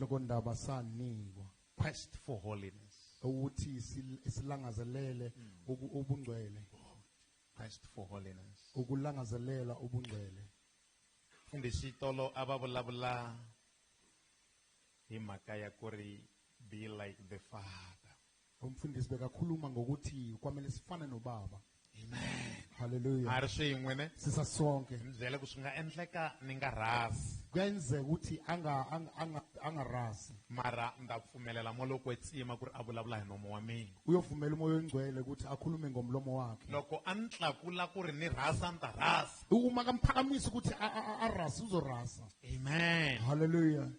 Inhlokondaba sanikwa. Quest for holiness. Ukuthi silangazelele ubungcwele. Quest for holiness. Ukulangazelela ubungcwele. Mfundisi tolo a va vulavula hi mhaka ya ku ri be like the Father. Umfundisi bekakhuluma ngokuthi kwamele sifane nobaba. Amen. Hallelujah. A ri swin'we ne? Sisasonke. Ni byele ku swi nga endleka ni nga rhasi. Kuyenzeka ukuthi angarasi. Mara ni ta pfumelela moya lowo kwetsima ku ri a vulavula hi nomo wa mina. Uyovumela umoya oyingcwele ukuthi akhulume ngomlomo wakhe. Loko a ni tlakula ku ri ni rhasa ni ta rhasa. Uma kamphakamisa ukuthi arase uzorasa. Amen. Hallelujah.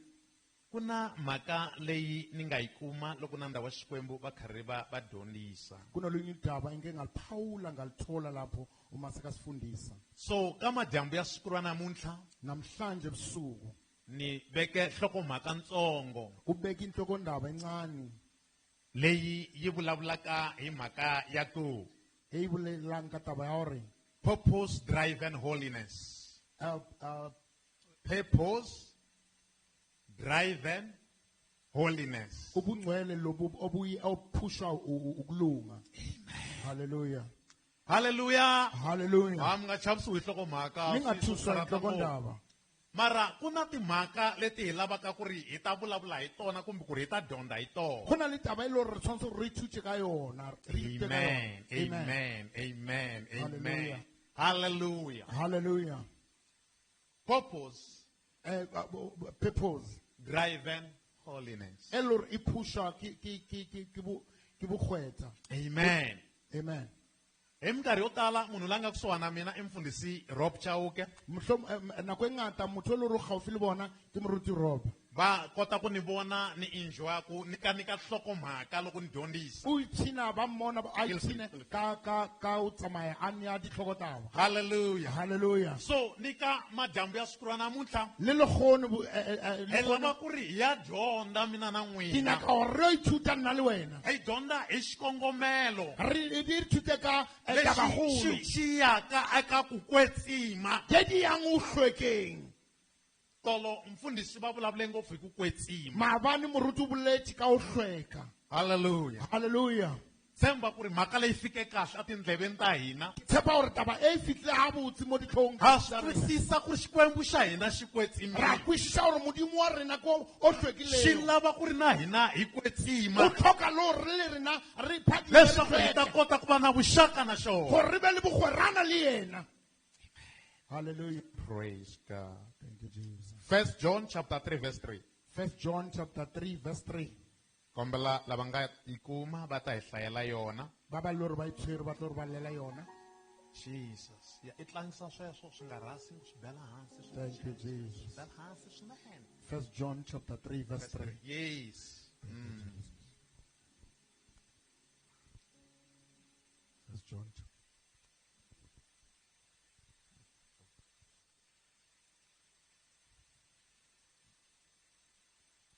Ku na mhaka leyi ni nga yi kuma loko nandza wa Xikwembu va karhi va dyondzisa. Kunolunye udaba engike ngaliphawula ngalithola lapho uma sekasifundisa. So ka madyambu ya siku ra namuntlha, namhlanje ebusuku, ni veke nhlokomhaka ntsongo. U veke nhlokomhaka encane. Leyi yi vulavulaka hi mhaka ya ku Eyi vulelanga taba ya hore. Purpose driven holiness. Purpose driven holiness. Ubungcwele lobu obuyi ophushwa ukulunga. Amen. Hallelujah. Hallelujah. Hallelujah. Ha, mi nga chavisiwi hi nhlokomhaka. Mi nga Swi thuswa hi karhata ngopfu. nhlokomhaka. Mara ku na timhaka leti hi lavaka ku ri hi ta vulavula hi tona kumbe ku ri hi ta dyondza hi tona. Go na le taba e le gore re tshwanetse gore re ithute ka yona, re ithute ka Amen. yona. Amen. Amen. Amen. Hallelujah. Hallelujah. Hallelujah. Purpose. Purpose. Driven holiness. E le gore e phusha ke bokgwetha. Amen. Amen. Hi minkarhi yo tala munhu la nga kusuhana na mina i mfundhisi Rob Chauke. Nako e ngata motho e le gore o gaufi le bona ke moruti Rob. Va kota ku ni vona ni enjoy ku ni ka nyika nhlokomhaka loko ni dyondzisa. O ipshina ba mmona, a Feel free, ipshine feel free. ka o tsamaya a nea ditlhokotaba. Hallelujah. Hallelujah. So ni ka madyambu ya siku ra namuntlha, Le lekgono hi lekgono lava ku ri hi ya dyondza mina na Ke n'wina. nyaka gore re ithuta nna le wena. Hi dyondza hi xikongomelo. Re ithute ka, Lexi tabakgolo. xi yaka eka ku kwetsima. Tse di yang ho hlwekeng. Tolo mfundhisi va vulavule ngopfu hi ku kwetsima. Maabane moruti o boletse ka ho hlweka. Hallelujah. Hallelujah. Tshemba ku ri mhaka leyi fike kahle etindleveni ta hina. Tshepa hore taba e fihlile ha botse mo ditlhong. Ha swi twisisa ku ri Xikwembu xa hina xi kwetsimile. Ra kwisisa hore Modimo wa rena ke o hlwekileng. Xi lava ku ri na hina hi kwetsima. O tlhoka le hore le rena re phadime Leswaku hi ta re hlweke. kota ku va na vuxaka na xona. Gore re be le bogwerana le yena. Hallelujah. Praise God. Thank you, Jesus. 1 John chapter 3 verse 3. 1 John chapter 3 verse 3. Kombela lava nga yi kuma va ta hi hlayela yona. Ba ba lori ba itshwere ba tlo re balela yona. Jesus. Ya i tlangisa sweswo swi nga rhasi swi bela hansi swi Thank you, Jesus. bela hansi swinene. 1 John chapter 3 verse 3. Yes. 1 John chapter.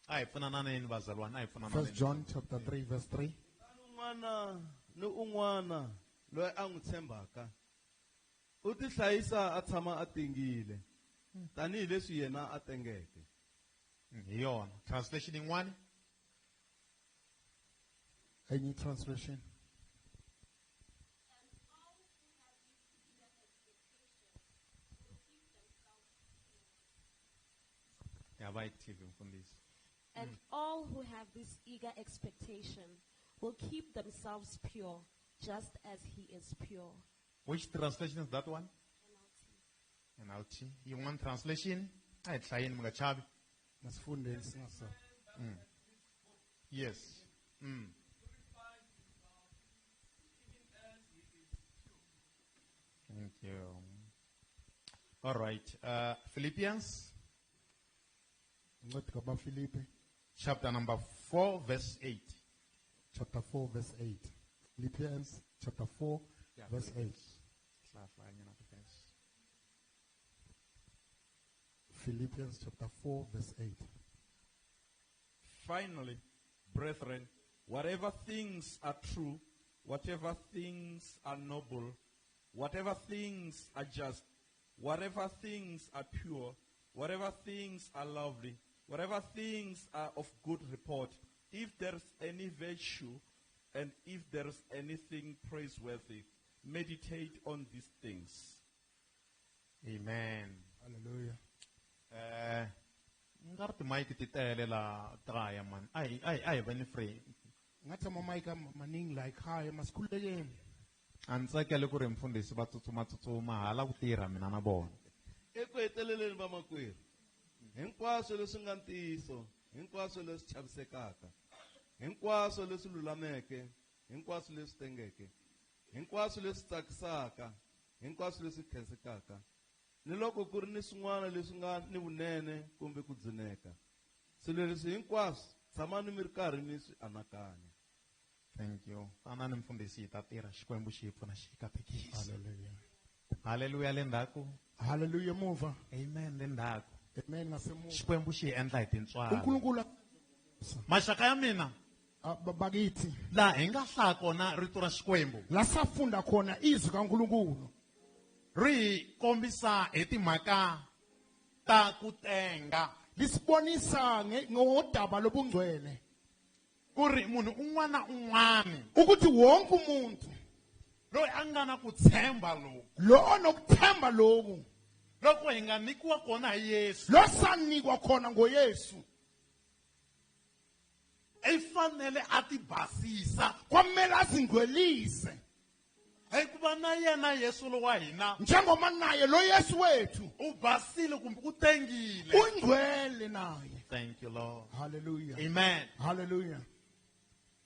A hi pfunananeni bazalwane, a hi pfunananeni. 1 John chapter 3 verse 3. Un'wana ni un'wana loyi a n'wi tshembaka u tihlayisa a tshama a tengile tanihileswi yena a tengeke. Hi yona. Translation yin'wana? Any translation? Ya va active mfundhisi. And all who have this eager expectation will keep themselves pure, just as he is pure. Which translation is that one? NLT. NLT. You want translation? A hi hlayeni mi nga chavi. Masifundeni singasa. Yes. Thank you. All right. Philippians. Incwadi kabaFilipi. Chapter number 4, verse 8. Chapter 4, verse 8. Philippians chapter 4, Yeah, verse 8. Philippians. Philippians chapter 4, verse 8. Finally, brethren, whatever things are true, whatever things are noble, whatever things are just, whatever things are pure, whatever things are lovely, whatever things are of good report, if there is any virtue, and if there is anything praiseworthy, meditate on these things. Amen. Hallelujah. Nga ri timayiki ti tele la kaya man. A hi veni free. Ngathi amamayiki maningi la ekhaya masikhululekeni. A ni tsakeli ku ri mfundhisi va tsutsuma hala ku tirha mina na vona. Eku heteleleni vamakwerhu, hinkwaswo leswi nga ntiyiso, hinkwaswo leswi chavisekaka, hinkwaswo leswi lulameke, hinkwaswo leswi tengeke, hinkwaswo leswi tsakisaka, hinkwaswo leswi khensekaka, ni loko ku ri ni swin'wana leswi nga ni vunene kumbe ku dzuneka, swilo leswi hinkwaswo tshamani mi ri karhi mi swi anakanya. Thank you. Tanani mfundhisi hi ta tirha, Xikwembu xi hi pfuna xi hi katekisa. Hallelujah. Hallelujah le ndzhaku. Hallelujah muva. Amen le ndzhaku. Amen ngasemuva. Xikwembu xi hi endla hi tintswalo. uNkulunkulu Maxaka ya mina. Bakithi. Laha hi nga hlaya kona rito ra Xikwembu. La safunda khona izwi kaNkulunkulu. Ri hi kombisa hi timhaka ta ku tenga. Lisibonisa ngodaba lobungcwele. Ku ri munhu un'wana na un'wana. Ukuthi wonke umuntu loyi a nga na ku tshemba loku. Lo onokuthemba loku. Loko hi nga nyikiwa kona hi Yesu. Lo sanikwa khona ngoYesu. I fanele a tibasisa. Kwamele azingcwelise. Hikuva na yena Yesu lo wa hina. Njengoba naye lo Yesu wethu. U basile kumbe u tengile. Ungcwele naye. Thank you Lord. Hallelujah. Amen. Hallelujah.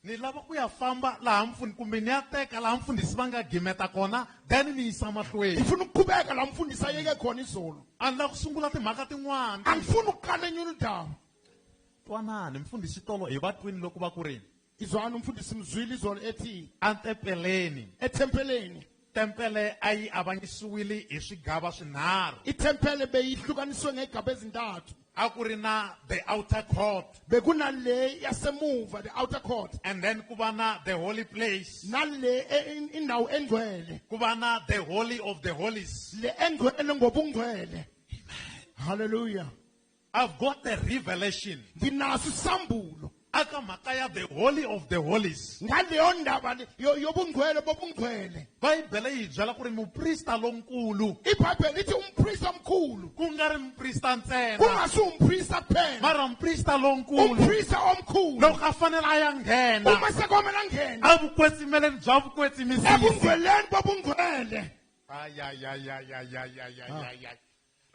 Ni lava ku ya famba laha mfundhi kumbe ni ya teka laha mfundhisi va nga gimeta kona then ni yisa mahlweni. Ngifuna ukuqhubeka la mfundhisi ayeke khona izolo. A ni lava ku sungula timhaka tin'wana. Angifuni ukuqala enye indaba. Twanani mfundhisi tolo hi va twini loko va ku ri. Izwana umfundhisi mzwile izolo ethi Antempeleni. Etempeleni. Tempele a yi avanyisiwile hi swigava swinharhu. Itempele beyihlukaniswe ngegaba ezintathu. A ku ri na the outer court. Bekunale yasemuva, the outer court. And then ku va na the holy place. Nale indawo engcwele. Ku va na the holy of the holies. Le engcwele ngobungcwele. Hallelujah. I've got the revelation. Nginaso isambulo. Aka mhaka ya the holy of the holies. Ngaleyo ndaba le, yobungcwele bobungcwele. Bibele yi byela ku ri muprista lonkulu. IBhayibheli lithi umprista omkhulu. Ku nga ri muprista ntsena. Kungasi umprista kuphela. Mara muprista lonkulu. Umprista omkhulu. Loko a fanele a ya nghena. Uma sekomele angene. A vukwetsimeleni bya vukwetsimisisi. Ebungcweleni bobungcwele. Ay, ay, ay, ay, ay, ay, ay, ay, ay, ay.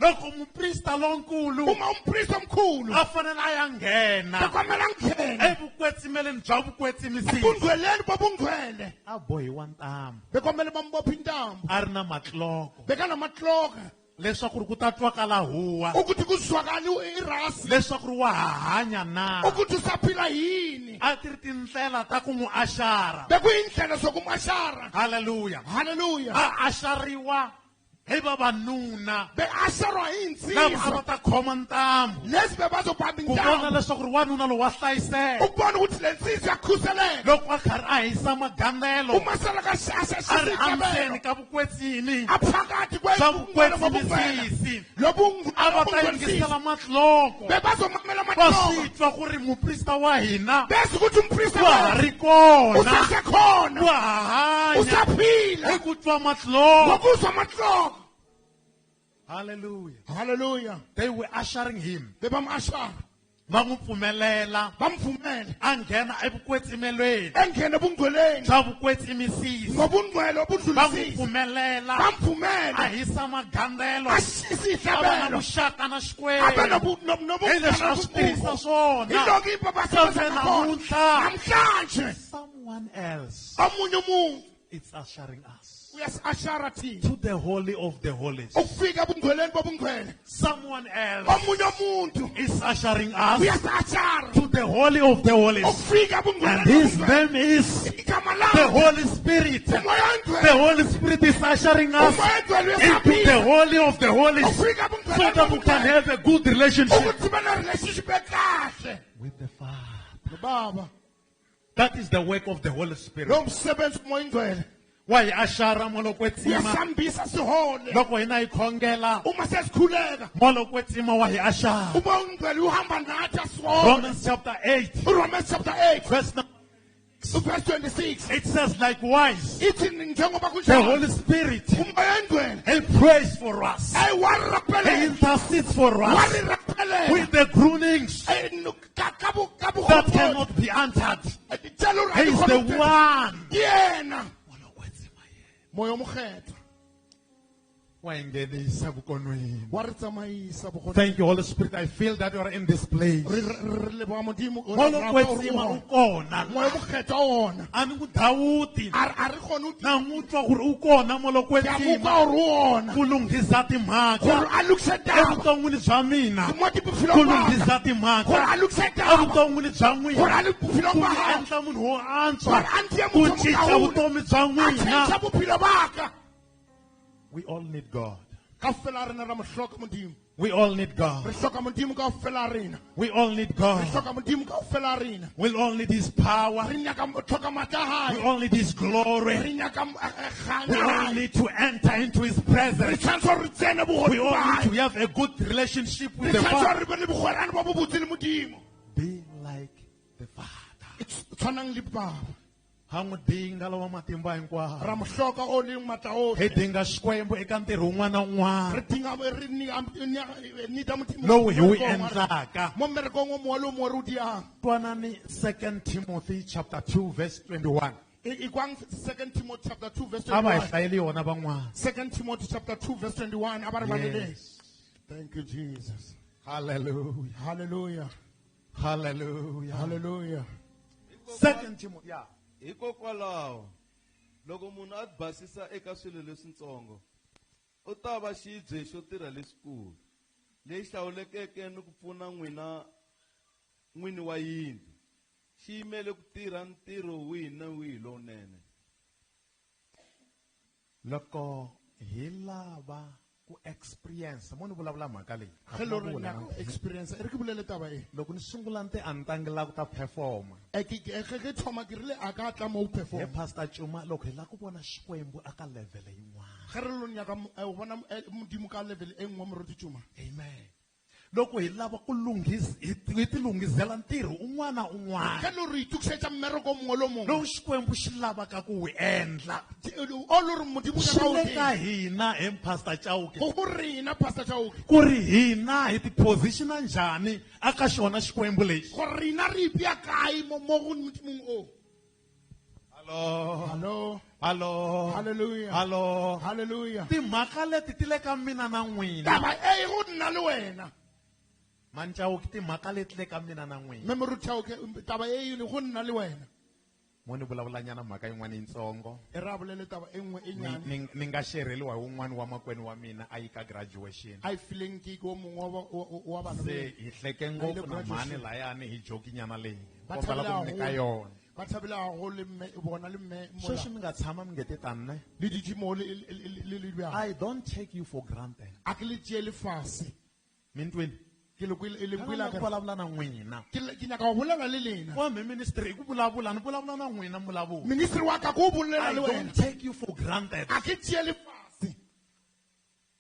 Loko muprista lonkulu Uma umprista omkhulu a fanele a ya nghena sekomele angene evukwetsimeleni bya vukwetsimisisi ebungcweleni bobungcwele a bohiwa ntambu bekomele bambophe intambo a ri na matloko bekanamatloko leswaku ri ku ta twakala huwa ukuthi kuzwakale irasi leswaku ri wa ha hanya na ukuthi usaphila yini a ti ri tindlela ta ku n'wi axara bekuyindlela zokumashara Hallelujah. Hallelujah. A axariwa hi vavanuna Beasharwa lava a insizwa va ta khoma ntambu lezi bebazobamba ku vona intambo leswaku ri wanuna lowu wa hlayiseka ukubona ukuthi le nsizwa iyakhuseleka loko a karhi a hisa magandelo uma selakashasha a ri endzeni ka vukwetsimi aphakathi bya vukwetsimisisi a va ta yingisela matloko bebazomamela va matloko swi twa ku ri muprista wa hina bese ukuthi umprista wa ha ri kona usasekhona wa ha hanya usaphila hi ku twa matloko ngokuzwa matloko. Hallelujah. Hallelujah. They were ushering him. Bebam-ushara. Va n'wi pfumelela. Bamvumela. A nghena evukwetsimelweni. Engene ebungcweleni. Bya vukwetsimisisi. Ngobungcwele Va n'wi obudlulisisi. pfumelela. Bamvumela. A hisa magandelo. Ashisa A va na ihlabelo. vuxaka na Abe Xikwembu. Hi leswi a swi tirhisa swona. Hiloko iba Kambe basebenza namuntlha. Namhlanje. Someone else. Omunye umuntu. It's ushering us Uyasi-ushara thina. to the holy of the holies. Ukufika ebungcweleni bobungcwele. Someone else Omunye umuntu is ushering us uyasi-ushara. to the holy of the holies. Ukufika ebungcweleni And his bobungcwele. name is Igama the lakhe. Holy Spirit. Umoya Oyingcwele. The Holy Spirit is ushering us Umoya Oyingcwele into the uyasabisa. holy of the holies Ukufika so ebungcweleni that we can bobungcwele. have a good relationship Ukuthi sibe ne-relationship ekahle. with the Father. Nobaba. That is the work of the Holy Spirit. Lo msebenzi uMoya Oyingcwele. Wa hi ashara moya lowo kwetsima. Uyasihambisa sihole. Loko hina hi khongela, Uma sesikhuleka, moya lowo kwetsima wa hi ashara. uMoya oNgcwele uhamba nathi asihole. Romans chapter 8, Romans chapter 8, verse number, verse 26. it says likewise, Ithi njengoba the kunjalo, Holy Spirit, uMoya oNgcwele he prays for us. ey He waraphelela, intercedes for us warirapelela. with the groanings Ey, no, ka bo- ka that bogopolo. cannot be answered. Tshela hore He ha di is kgone the ho tena. one. Ke yena Moya lowo kwetsima yena. Moya o Mokgethwa Wa hi nghenisa vukonweni. wa re tsamaisa bokgoni. Thank you, Holy Spirit. I feel that you are in this place. Re leboha Modimo, Moya re lowo rata hore o kwetsima u hona. kona. Moya o Mokgethwa ona. A ni ku dawuti. A re kgone ho Na n'wi twa ku ri u kona moya lowo Ke a mo kwetsima utlwa hore o ona. ku lunghisa timhaka Hore a lokise taba. evuton'wini bya mina, Mo bophelong ku ba ka. lunghisa timhaka Hore a lokise taba. evuton'wini bya Hore n'wina, a le bophelong ku ba mi hao. endla munhu wo antswa, Hore a ntiye ku motho o cinca mokaone. vutomi bya A n'wina. tjhentjha bophelo ba ka. We all need God. Kaofela rena ra mo hloka Modimo. We all need Re God. hloka Modimo kaofela rena. We all need Re God. hloka Modimo kaofela rena. We all need His power. Re nyaka hloka matla a We hae. all need His glory. Re nyaka kganya We ya all hae. need to enter into His Re presence. tshwanetse hore re tsene We bogodimo all ba need to hae. have a good relationship Re with the tshwanetse Father. hore re be le bogwerano bo bo botse le Modimo. Be like the Father. E tshwanang le Baba. Ha n'wi dinga lowa matimba hinkwawo. Ra mo hloka o leng matla ohle. Hi dinga Xikwembu eka ntirho wun'wana na wun'wana Re dinga re nida Modimo lowu hi wu mmerekong wa rena. endlaka. Mo mmerekong o mongwe le o mongwe re o diang. Twanani 2 Timothy chapter 2 verse 21. E kwang 2 Timothy chapter 2 verse A va hi 21. hlayeli yona van'wana. 2 Timothy chapter 2 verse 21. A ba re baleleng. Yes. Thank you, Jesus. Hallelujah. Hallelujah. Hallelujah. Hallelujah. 2 Timothy. Yeah. Hikokwalaho loko munhu a basisa eka swilo leswitsongo u ta va xibye xo tirha lexikulu lexi hlawulekeke ni ku pfuna n'wina n'wini wa yindlu xi yimele ku tirha ntirho wihi na wihi lowunene. Loko hi lava ku experience, mo ni vulavula mhaka leyi. A Ge ku le hore na nyaka vula. experience, e re ke bolele taba e. Loko ni sungula ni te a ni tlangela ku ta performa. Ge thoma ke rile a ka tla mo o He perform. Pastor Chuma loko hi lava ku vona Xikwembu aka level yin'wana. Ge re lo nyaka ho bona Modimo ka level e nngwe moruti Chuma. Amen. Loko hi lava ku lunghisa hi ti lunghisela ntirho un'wana na un'wana Ge le hore itokisetsa mmereko o mongwe le o mongwe. lowu Xikwembu xi lavaka ku wu endla. O le hore Modimo o Swi nyaka o le ka dira. hina he Pastor Chauke. Go rena Pastor Chauke. Ku ri hina hi ti-positiona njhani aka xona Xikwembu lexi. Gore rena re ipea kae mo go Modimong o. Hello. Hello. Hello. Hallelujah. Hello. Hallelujah. Timhaka leti ti le ka mina na n'wina. Taba e go nna le wena. Manchauke timhaka leti le ka mina na n'wina. Mme moruti Chauke taba e le go nna le wena. Mo ni vulavulanyana mhaka yin'wana yitsongo. E re a bolele taba e nngwe e nyane. Ni nga xerheliwa hi wun'wana wa makwenu wa mina a yi ka graduation. A e fileng ke o mongwe wa bana Se hi hleke ngopfu na mhani layani hi jokinyana leyi. Ba Kombela ku mi nyika thabile yona. Ba thabile haholo le mme bona le mme mola. Sweswi mi nga tshama mi nge te tani ne? Le dutse mo le bjang. I don't take you for granted. A ke le tšeele fase. Mi ni twini? Ke le kwele, le Ni kwele ku akere. vulavula na n'wina. Ke nyaka go bolela le lena. Wa me ministry i ku vulavula, ni vulavula na n'wina mbulavulo. Ministry wa ka ko bolela I le wena. don't take you for granted. A ke tšeele fase.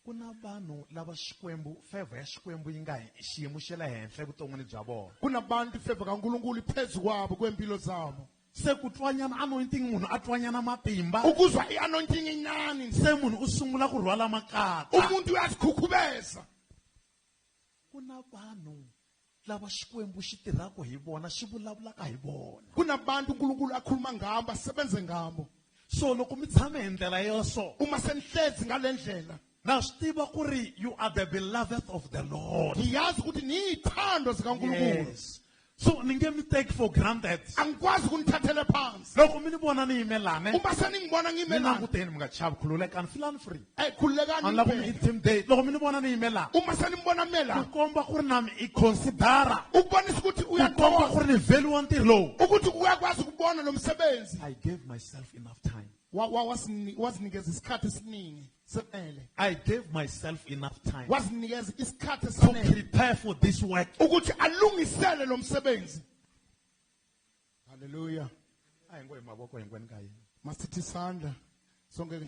Ku na vanhu lava Xikwembu, favor ya Xikwembu yi nga xiyimo xa le henhla evuton'wini bya vona. Kunabantu ifeva kaNkulunkulu iphezu kwabo kwempilo zabo. Se ku twanyana anointing munhu a twanyana matimba. Ukuzwa i-anointing inyani. Se munhu u sungula ku rhwala makatla. Umuntu uyazikhukhubeza. Ku na vanhu lava Xikwembu xi tirhaka hi vona, xi vulavulaka hi vona. Kunabantu uNkulunkulu akhuluma ngabo, asebenze ngabo. So loko mi tshame hi ndlela yo so, Uma senihlezi ngale ndlela, na swi tiva ku ri you are the beloved of the Lord. ngiyazi ukuthi niyithando zikaNkulunkulu. Yes. So ni nge mi take for granted. Angikwazi ukunithathele phansi. Loko mi ni vona ni yime lani, Uma seningibona ni ngime lana, languteni mi nga chavi, khululekani, feelani free. Khululekani A ni lava ku mi impela. intimidate. Loko mi ni vona ni yime laha, Uma seningibona ngime la, ku komba ku ri na mi i considera. ukubonisa ukuthi Ku komba uyathokoza. ku ri ni value ntirho lowu. Ukuthi uyakwazi ukubona lo msebenzi. I gave myself enough time. Wazinikeza isikhathi esiningi senele. I gave myself enough time Wazinikeza isikhathi to esanele prepare for this work. ukuthi alungisele lo msebenzi. Hallelujah. A hi ngo hi mavoko hinkwenu ka hina. Masithi isandla. Sonke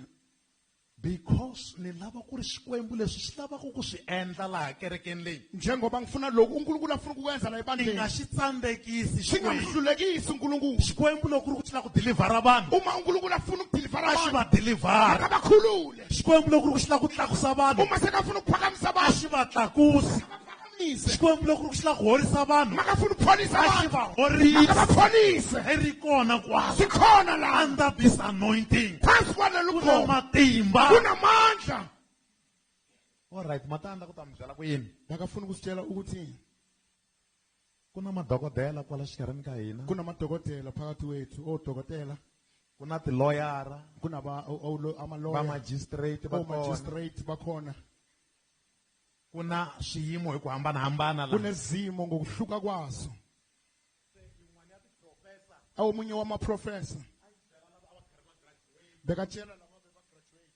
Because ni lava ku ri Xikwembu leswi xi lavaka ku swi endla laha kerekeni leyi. Njengoba ngifuna lokhu uNkulunkulu afuna ukukwenza la Ni ebandleni. nga xi tsandzekisi Xikwembu. Singamhlulekisi uNkulunkulu. Xikwembu loko ku ri ku xi lava ku delivera vanhu, Uma uNkulunkulu afuna ukudelivera a xi abantu, va delivera. makabakhulule. Xikwembu loko ku ri ku xi lava ku tlakusa vanhu, Uma sekafuna ukuphakamisa a abantu, xi va tlakusi. makabaphakamise. Xikwembu loko ku ri ku xi lava ku horisa vanhu, Makafuna ukupholisa a xi abantu, va horisi. makabapholise. Hi ri kona kwala. Sikhona la. Under this anointing, Phansi kwalolu ku na gcobo matimba. kunamandla. All right, matanda ku ta mi byela ku yini? Makafuna ukusitshela ukuthi Ku na madokodela kwala xikarhini ka hina. kunamadokotela phakathi kwethu, odokotela, Ku na tiloyara, kunaba va amaloya, magistrate va kona. o-magistrate bakhona. Ku na swiyimo hi ku hambanahambana la. Kunezimo ngokuhluka kwazo. Omunye wamaprofessor bekatshela laba bebagraduate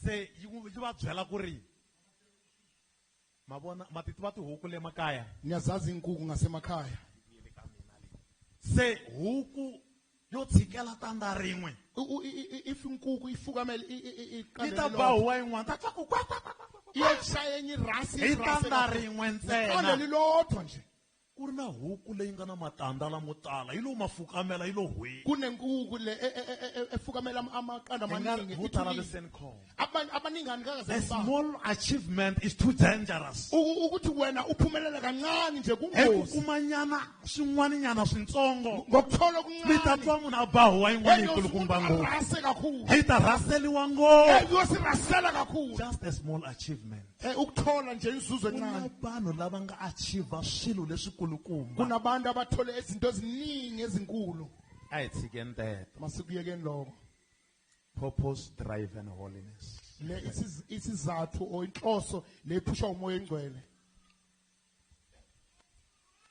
Se yi va byela ku ri ma vona ma ti tiva tihuku le makaya. niyazazi inkukhu ngasemakhaya. Se huku yo tshikela tandza rin'we If inkukhu ifukamele yi iqanda ta ba lilodwa, huwa yin'wana ta twa ku kwa kwa kwa kwa kwa. iyeshaya enye irasi Hi irase tandza kakhulu. rin'we Iqanda ntsena. lilodwa nje. Ku ri na huku leyi nga na matandza lamo tala yi lo ma fukamela yi lo hwi. Kunenkukhu le efukamela amaqanda Hi nga amaningi vo tala ithulile. leseni khona. Abaningani A kakaze small achievement is too dangerous. ukuthi wena uphumelele kancane nje Hi ku kungozi kumanyana swin'waninyana swintsongo ngokuthola mi ta okuncane twa munhu a ba huwa yin'wana yikulukumba ngopfu. arase kakhulu Hi ta rhaseliwa ngopfu. uyosirasela kakhulu. Just a small achievement. Ukuthola nje inzuzo Ku na encane. vanhu lava nga achieve swilo leswikulukumba. Kunabantu abathole izinto eziningi ezinkulu. A hi tshikeni teto. Masikuyekeni lokho. Purpose driven holiness. Le isizathu or inhloso lephushwa umoya engcwele.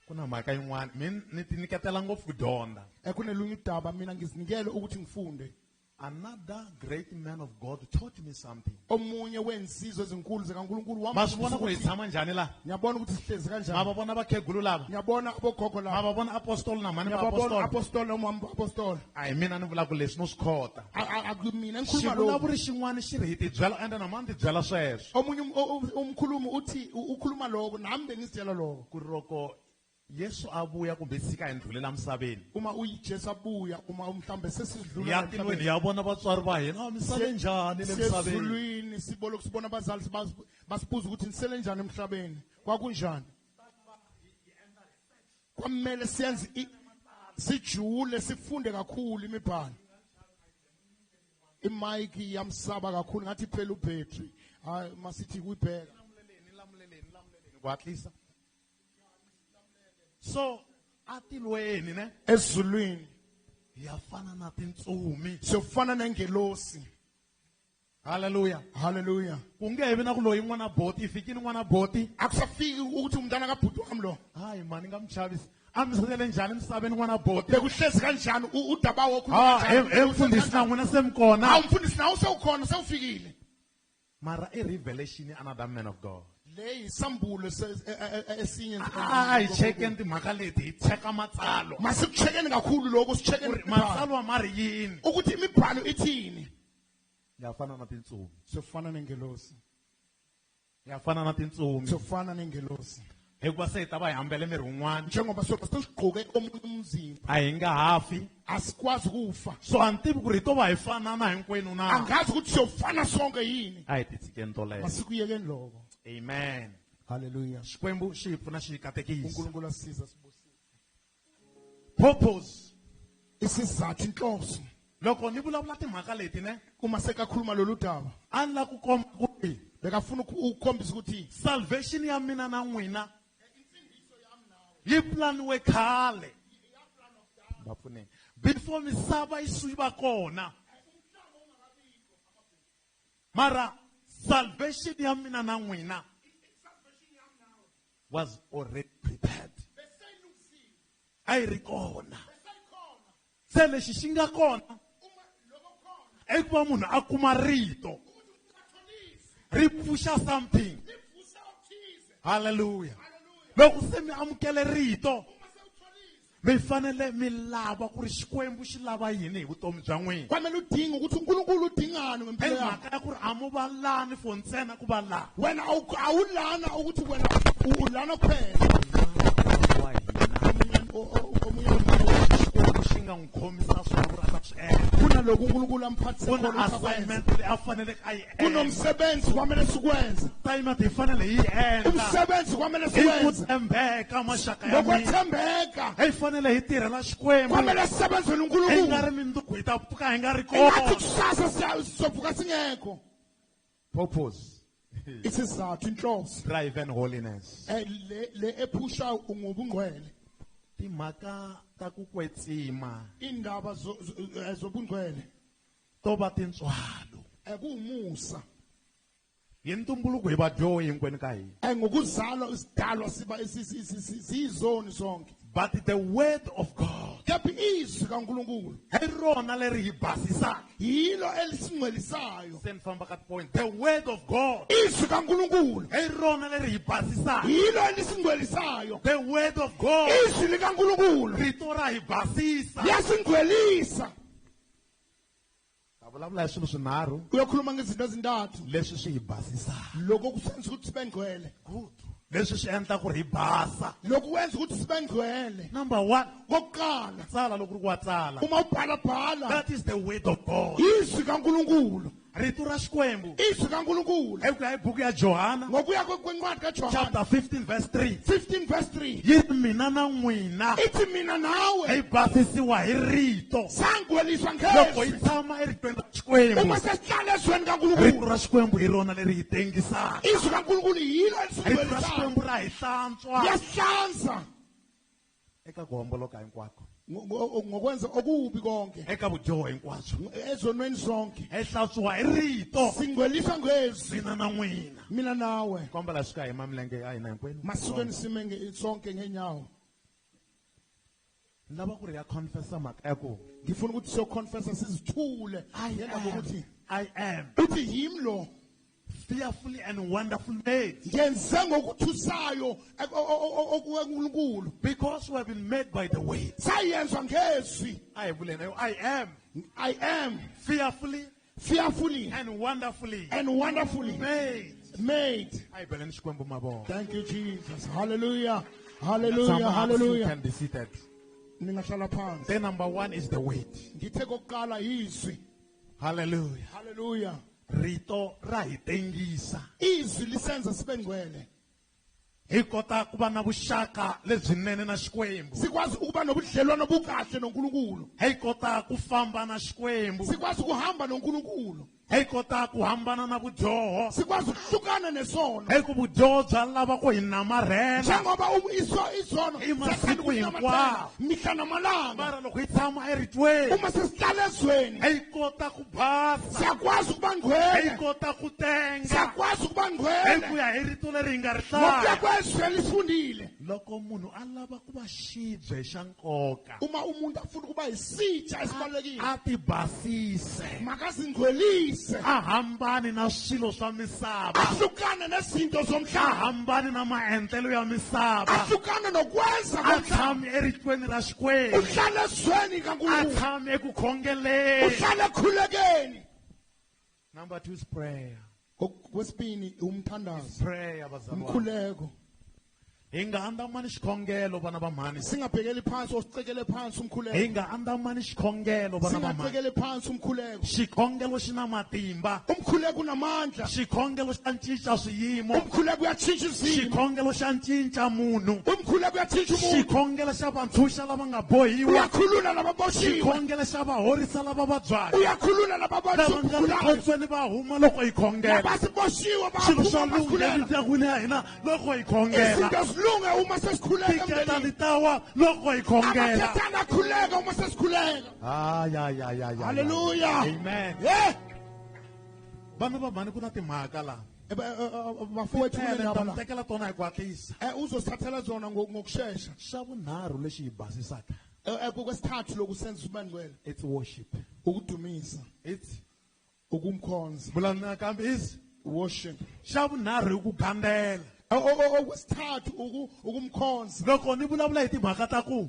Ku na mhaka yin'wana mi ni ti nyiketela ngopfu ku dyondza. Kunelunye udaba mina ngizinikele ukuthi ngifunde. Another great man of God taught me something. Omunye wensizwe ezinkulu zikaNkulunkulu Ma swi vona ku hi wamfundisa ukuthi- tshama njhani laha? Ngiyabona ukuthi sihlezi Ma kanjani. va vona vakhegulu lava? Ngiyabona abogogo Ma laba. va vona apostoli na mhani va Ngiyababona apostoli? apostoli noma apostoli. A hi mina ni vulaka leswi no swi khota. Mina ngikhuluma lokhu. Xivulavuri xin'wana xi ri hi tibyela ende na mhani tibyela sweswo. Omunye umkhulumi uthi ukhuluma lokho nami bengizitshela lokho. Ku ri loko Yesu a vuya kumbe tshika hi ndlhulela misaveni. Uma uyiJesu abuya uma mhlambe sesidlula Hi ya tilweni hi ya vona vatswari va hina, "Ah, mi sale njhani le misaveni?" Sezulwini sibolo sibona abazali basibuza ukuthi nisele njani emhlabeni, kwakunjani. Kwamele siyenze sijule sifunde kakhulu imibhalo. Imic yamsaba kakhulu ngathi iphela ubhetri. Hayi masithi kuyibheka. Ku hatlisa. So atilweni ne Ezulwini hi ya fana na tintsumi. siyofana nengelosi. Hallelujah. Hallelujah. Ku nge he vi na ku loyi n'wana boti, i fikile n'wana boti. Akusafiki ukuthi umntana kabhuti wami lo. Hayi mani nga mi chavisi. A mi sele njhani emisaveni n'wana boti? Bekuhlezi kanjani udaba wokhuluma Ah, kanjani? he mfundhisi na n'wina se mi kona. Hawu mfundisi nawe sewukhona sewufikile. Mara i revelation another man of God. Le isambulo esinye. A hi chekeni timhaka leti, hi cheka matsalwa. Masikuchekeni kakhulu lokho Ku sichekeni ri matsalwa ma ri yini? ukuthi imibhalo ithini. Ya fana na tintsumi. Siyofana nengelosi. Ya fana na tintsumi. Siyofana nengelosi. Hikuva se hi ta va hi hambele miri wun'wana. Njengoba soba sesigqoke omunye umzimba. A hi nga hafi. Asikwazi ukufa. So a ni tivi ku ri hi to va hi fanana hinkwenu na. Angazi ukuthi siyofana sonke yini. A hi ti tshikeni toleto. Masikuyekeni lokho. Amen. Hallelujah. Xikwembu xi hi pfuna xi hi katekisa. uNkulunkulu asisiza sibusise. Purpose. Isizathu inhloso. Loko ni vulavula timhaka leti ne, Uma sekakhuluma lolu daba, a ni lava ku komba ku ri bekafuna ukukhombisa ukuthi salvation ya mina na n'wina yi planiwe khale. Va pfuneni. Before misava yi va kona. Mara salvation ya mina na n'wina was already prepared. A yi ri kona. Se lexi xi nga kona i ku va munhu a kuma rito ri pfuxa something. Hallelujah. Loko se mi amukele rito Mi fanele mi lava ku ri Xikwembu xi lava yini hi vutomi bya n'wina. Kwamele udinge ukuthi uNkulunkulu udingani ngempilo yakho. Mhaka ya ku ri a mu va lani for ntsena ku va laha. Wena awulana ukuthi wena ulana kuphela. Wa hina. Omunye nomunye Xikwembu xi nga n'wi khomisa swona ku ri a ta swi endla. Kunalokhu uNkulunkulu amphathise Ku na khona ukuthi akwenze. assignment leyi a faneleke a yi endla. Kunomsebenzi kwamele sikwenze. Assignment hi fanele hi yi endla. Umsebenzi kwamele Hi ku siwenze. tshembeka maxaka ya mina. Ngokwethembeka. Hi fanele hi tirhela Xikwembu. Kwamele sisebenzele Hi uNkulunkulu. nga ri mindzuku hi ta pfuka hi nga ri Ingathi kona. kusasa sizovuka singekho. Purpose. Isizathu inhloso. Drive and holiness. Le ephusha ngobungcwele. Timhaka ta ku kwetsima Indaba zobungcwele. to va tintswalo. Kuwumusa. Hi ntumbuluko hi vadyohi hinkwenu ka hina. Ngokuzalwa isidalwa siba siyizoni sonke. But the word of God Kepha izwi kaNkulunkulu hi rona leri hi basisaka. yilo elisingcwelisayo. Se ni famba ka point. The word of God Izwi kaNkulunkulu hi rona leri hi basisaka. yilo elisingcwelisayo. The word of God Izwi likaNkulunkulu rito ra hi basisa. liyasingcwelisa. Ta vulavula hi swilo swinharhu Uyokhuluma ngezinto ezintathu leswi swi hi basisaka. lokho kusenza ukuthi sibe ngcwele. Good. Leswi swi endla ku ri hi basa. Lokhu kwenza ukuthi sibe ngcwele. Number 1, Kokuqala tsala loko ri ku wa tsala. uma ubhala bhala That is the word of God. izwi kaNkulunkulu. Rito ra Xikwembu. Izwi kaNkulunkulu Hi ku ya hi buku ya Johana ngokuya kwencwadi kaJohane chapter 15 verse 3. 15 verse 3 Yi ri mina na n'wina ithi mina nawe hi basisiwa hi rito. sangweliswa Loko hi ngezwi tshama eritweni ra Xikwembu, uma sesihlala ezweni rito kaNkulunkulu ra Xikwembu hi rona leri hi tengisaka. izwi kaNkulunkulu yilo Rito ra elisingcwelisayo Xikwembu ra hi hlantswa liyasihlanza eka ku homboloka hinkwako, ngokwenza okubi konke eka vudyoho hinkwabyo. ezonweni zonke Hi hlantswiwa hi rito singcweliswa ngezwi mina na n'wina. mina nawe Kombela swi ka hima milenge ya hina hinkwenu. masukeni sime sonke ngeenyawo Ni lava ku ri ya confessa mhaka ya ku ngifuna ukuthi siyoconfessa sizithule I ngendaba am, yokuthi I am uthi yimi lo fearfully and wonderfully made ngenze ngokuthusayo okukaNkulunkulu because we have been made by the word. sayenzwa ngezwi I vuleni, I am I am fearfully fearfully and wonderfully and wonderfully made. made. A hi beleni Xikwembu mavoko. Thank you, Jesus. Hallelujah. Hallelujah. Tshama hansi, you Hallelujah. can be seated. Ningahlala phansi. Then number 1 is the word. Ngithe kokuqala izwi. Hallelujah. Hallelujah. Rito ra hi tengisa. Izwi lisenza sibe ngcwele. Hi kota ku va na vuxaka lebyinene na Xikwembu. Sikwazi ukuba nobudlelwano obukahle noNkulunkulu. Hi kota ku famba na Xikwembu. Sikwazi ukuhamba noNkulunkulu. Hi kota ku hambana na vudyoho. Sikwazi ukuhlukana nesono. Hi ku vudyoho bya lava ku hi namarhela. Njengoba isono I masiku siyathanda hinkwawo. ukunamathela mihla namalanga. Mara loko hi tshama eritweni, Uma sesihlala ezweni hi kota ku basa. siyakwazi ukuba Hi ngcwele. kota ku tenga. Siyakwazi ukuba Hi ngcwele. ku ya hi rito leri hi nga ri Ngokuya hlaya. kwezwi elisifundile. Loko munhu a lava ku va xibye xa nkoka, Uma umuntu afuna ukuba isitsha esibalulekile a ti basise. makazingcwelise. A hambani na swilo swa misava. Ahlukane nezinto A zomhlaba. hambani na maendlelo ya misava. Ahlukane nokwenza A komhlaba. tshami eritweni ra Xikwembu. Uhlale ezweni A kaNkulunkulu. tshami eku khongeleni. Uhlale ekhulekeni. Number 2 is prayer. Okwesibini umthandazo. Prayer bazalwane. Umkhuleko. Hi nga andamani xikhongelo vana va mhani. Singabhekeli phansi osicekele phansi umkhuleko. Hi nga andamani xikhongelo vana va mhani. Singacekeli phansi umkhuleko. Xikhongelo xi na matimba. Umkhuleko unamandla. Xikhongelo xa cinca swiyimo. Umkhuleko uyatshintsha izimo. Xikhongelo xa cinca munhu. Umkhuleko uyatshintsha umuntu. Xikhongelo xa va ntshunxa lava nga bohiwa. Uyakhulula lababoshiwe. Xikhongelo xa va horisa lava vabyaka. Uyakhulula Lava nga lababoshiwe. tikhotsweni va huma loko hi khongela. Labasiboshiwe Swilo swa bayaphuma lungha basikhulela. emindyangwini ya hina loko hi khongela. Izinto zilunge uma sesikhuleka Tiketani emndenini. ta wa loko hi khongela. Amaketane akhuleka uma sesikhuleka. Ah, ya, ya, ya, ya. Hallelujah. Amen. Yeah. Vana va mhani ku na timhaka laha. Bafowethu Tele, kunendaba ta mi la. tekela tona hi ku hatlisa. Uzosithathela zona ngokushesha. Xa vunharhu lexi hi basisaka, Kwesithathu lokhu senza sibe ngcwele. it's worship. Ukudumisa, It's ukumkhonza, vulani nakambe is worship. xa vunharhu i ku gandzela. Okwesithathu ukumkhonza. Loko ni vulavula hi timhaka ta ku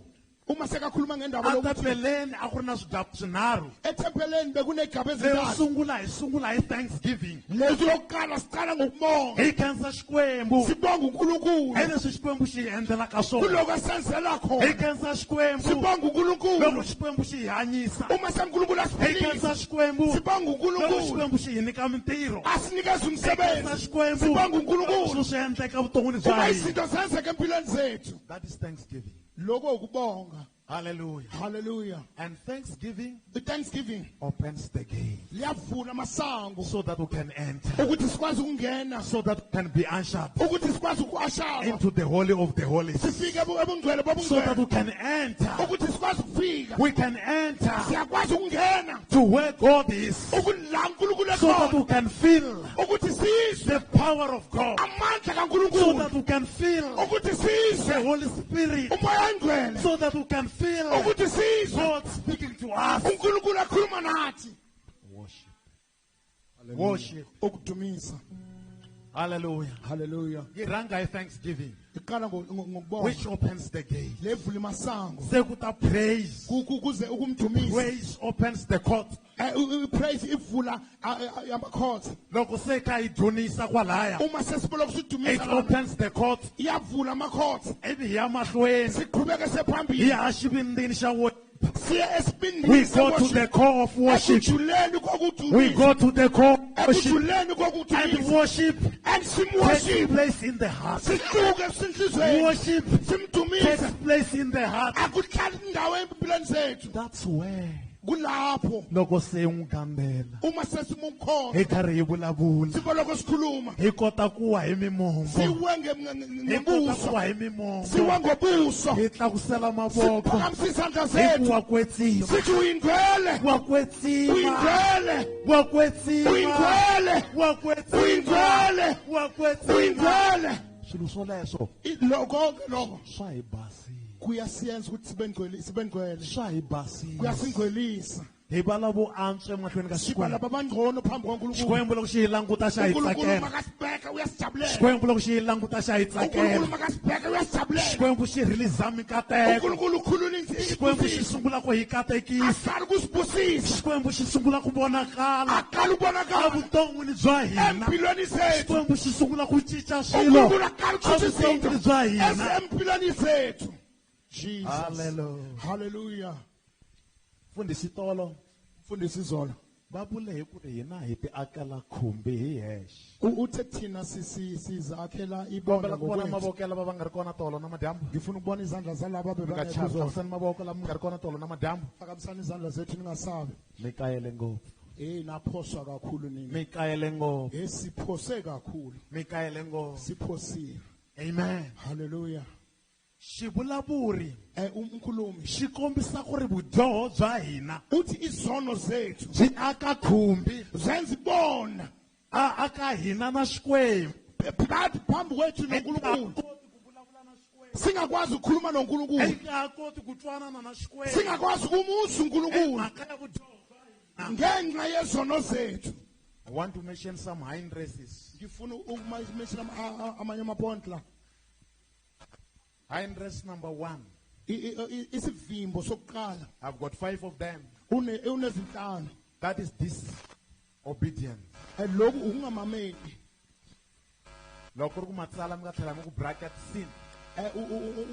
Uma sekakhuluma ngendaba lokuthi Etempeleni a ku ri na swigaba swinharhu. Ethempeleni bekunegaba Leyo ezintathu. Sungula hi sungula hi thanksgiving. Lezi lokuqala siqala ngokubonga. Hi khensa Xikwembu. Sibonga uNkulunkulu. Hi leswi Xikwembu xi hi endlelaka swona. Kuloko asenzela Hi khona. khensa Xikwembu. Sibonga uNkulunkulu. Loko Xikwembu xi hi hanyisa. Uma seNkulunkulu Hi asiphilisa. khensa Xikwembu. Sibonga Loko uNkulunkulu. Xikwembu xi hi nyika mintirho. Asinikeze Hi khensa umsebenzi. Xikwembu. Sibonga uNkulunkulu. Swilo swi endleka vuton'wini bya Uma hina. izinto zenzeka empilweni zethu. That is thanksgiving. Lokho ukubonga. Hallelujah. Hallelujah. And thanksgiving I-thanksgiving opens the gate liyavula amasango so that we can enter, ukuthi sikwazi ukungena, so that we can be ushered ukuthi sikwazi uku-ashara into the holy of the holies, sifike ebungcwele so that bobungcwele, we can enter. ukuthi sikwazi ukufika. We can enter Siyakwazi ukungena to where God is, ukuthi la uNkulunkulu so that ekhona, we can feel ukuthi sizwe the power of God, amandla so kaNkulunkulu, that we can feel ukuthi the sizwe Holy Spirit, umoya ongcwele, so that we can feel ukuthi sizwe God speaking to us. uNkulunkulu akhuluma nathi. Worship. Worship. Ukudumisa. Hallelujah. Hallelujah. Yi rhanga hi thanksgiving, Iqala ngokubonga which opens the gate. levula imasango. Sekuta praise. Kuze ukumdumisa. Praise opens the court. Praise ivula amacourt. Loko se kha hi dzunisa kwalaya, Uma sesibona it kusidumisa lana, opens the court. iyavula amacourt. Ivi hi ya mahlweni, Siqhubeke hi sephambili, ya xivindini xa worship. siye esibindini We go to se-worship. the core of worship. Ekujuleni We kokudumisa. go to the core of worship. Ekujuleni And kokudumisa. worship And takes simworship. place in the heart. Sihluke esinhlizweni. Worship Simdumise. takes place in the heart. Akuhlali indawo empilweni zethu. That's where Kulapho loko se n'wi kambela uma sesimumkhona, hi karhi hi vulavula, siboloko sikhuluma, hi kota ku wa hi mimombo, siwe hi kota ku ngebuso, wa hi mimombo, siwe ngobuso, hi tlakusela mavoko, siphakamisa izandla hi ku zethu, wa kwetsima, sithi uyingcwele, wa kwetsima, uyingcwele, wa kwetsima, uyingcwele, wa kwetsima, uyingcwele, wa kwetsima. Uyingcwele. Swilo swoleswo Konke lokho swa hi basisa, kuyasiyenza ukuthi sibe ngcwele, sibe ngcwele, swa hi basisa, kuyasingcwelisa. Hi va lavo antswa emahlweni ka Siba Xikwembu. laba abangcono phambi kwaNkulunkulu. Xikwembu loko xi hi languta xa hi uNkulunkulu tsakela. makasibheka uyasijabulela. Xikwembu loko xi hi languta xa hi uNkulunkulu tsakela. makasibheka uyasijabulela. Xikwembu xi release mikateko. uNkulunkulu ukhulula Xikwembu xi sungula ku hi katekisa. Aqala ukusibusisa. Xikwembu xi sungula ku vonakala Aqala ukubonakala evuton'wini bya hina. empilweni zethu. Xikwembu xi sungula ku cinca swilo uNkulunkulu aqala ukutshintsha izinto evuton'wini bya hina. empilweni zethu. Jesus. Hallelujah. Hallelujah. Mfundhisi tolo Mfundisi izolo va vule hi ku ri hina hi ti akela khumbi hi hexe. Uthe thina sizakhela ibonda Kombela ku vona ngokwethu. mavoko ya lava va nga ri kona tolo na madyambu. Ngifuna ukubona izandla zalaba Mi nga bebangekho chavi, izolo. tlakusani mavoko lama mi nga ri kona tolo na madyambu. Phakamisani izandla zethu ningasabi. Mi kayele ngopfu. Hey, naphoswa kakhulu nina. Mi kayele ngopfu. Hey, siphose kakhulu. Mi kayele ngopfu. Siphosile. Amen. Hallelujah. Xivulavuri Umkhulumi xi kombisa ku ri vudyoho bya hina uthi izono zethu byi aka khumbi zenza ibona a aka hina na Xikwembu. phakathi phambi kwethu noNkulunkulu. Singakwazi ukukhuluma noNkulunkulu. Hi nga ha koti ku twanana na Xikwembu. Singakwazi ukumuzwa uNkulunkulu Mhaka ya vudyoho bya hina. ngenxa yezono zethu. I want to mention some hindrances. Ngifuna ukumention amanye amapoint la. Hindrance number 1. Isivimbo sokuqala I've got 5 of them. unezinhlanu. That is disobedience. Lokhu ukungamameli. Loko ku ri ku matsala mi nga tlhela mi ku bracket sin.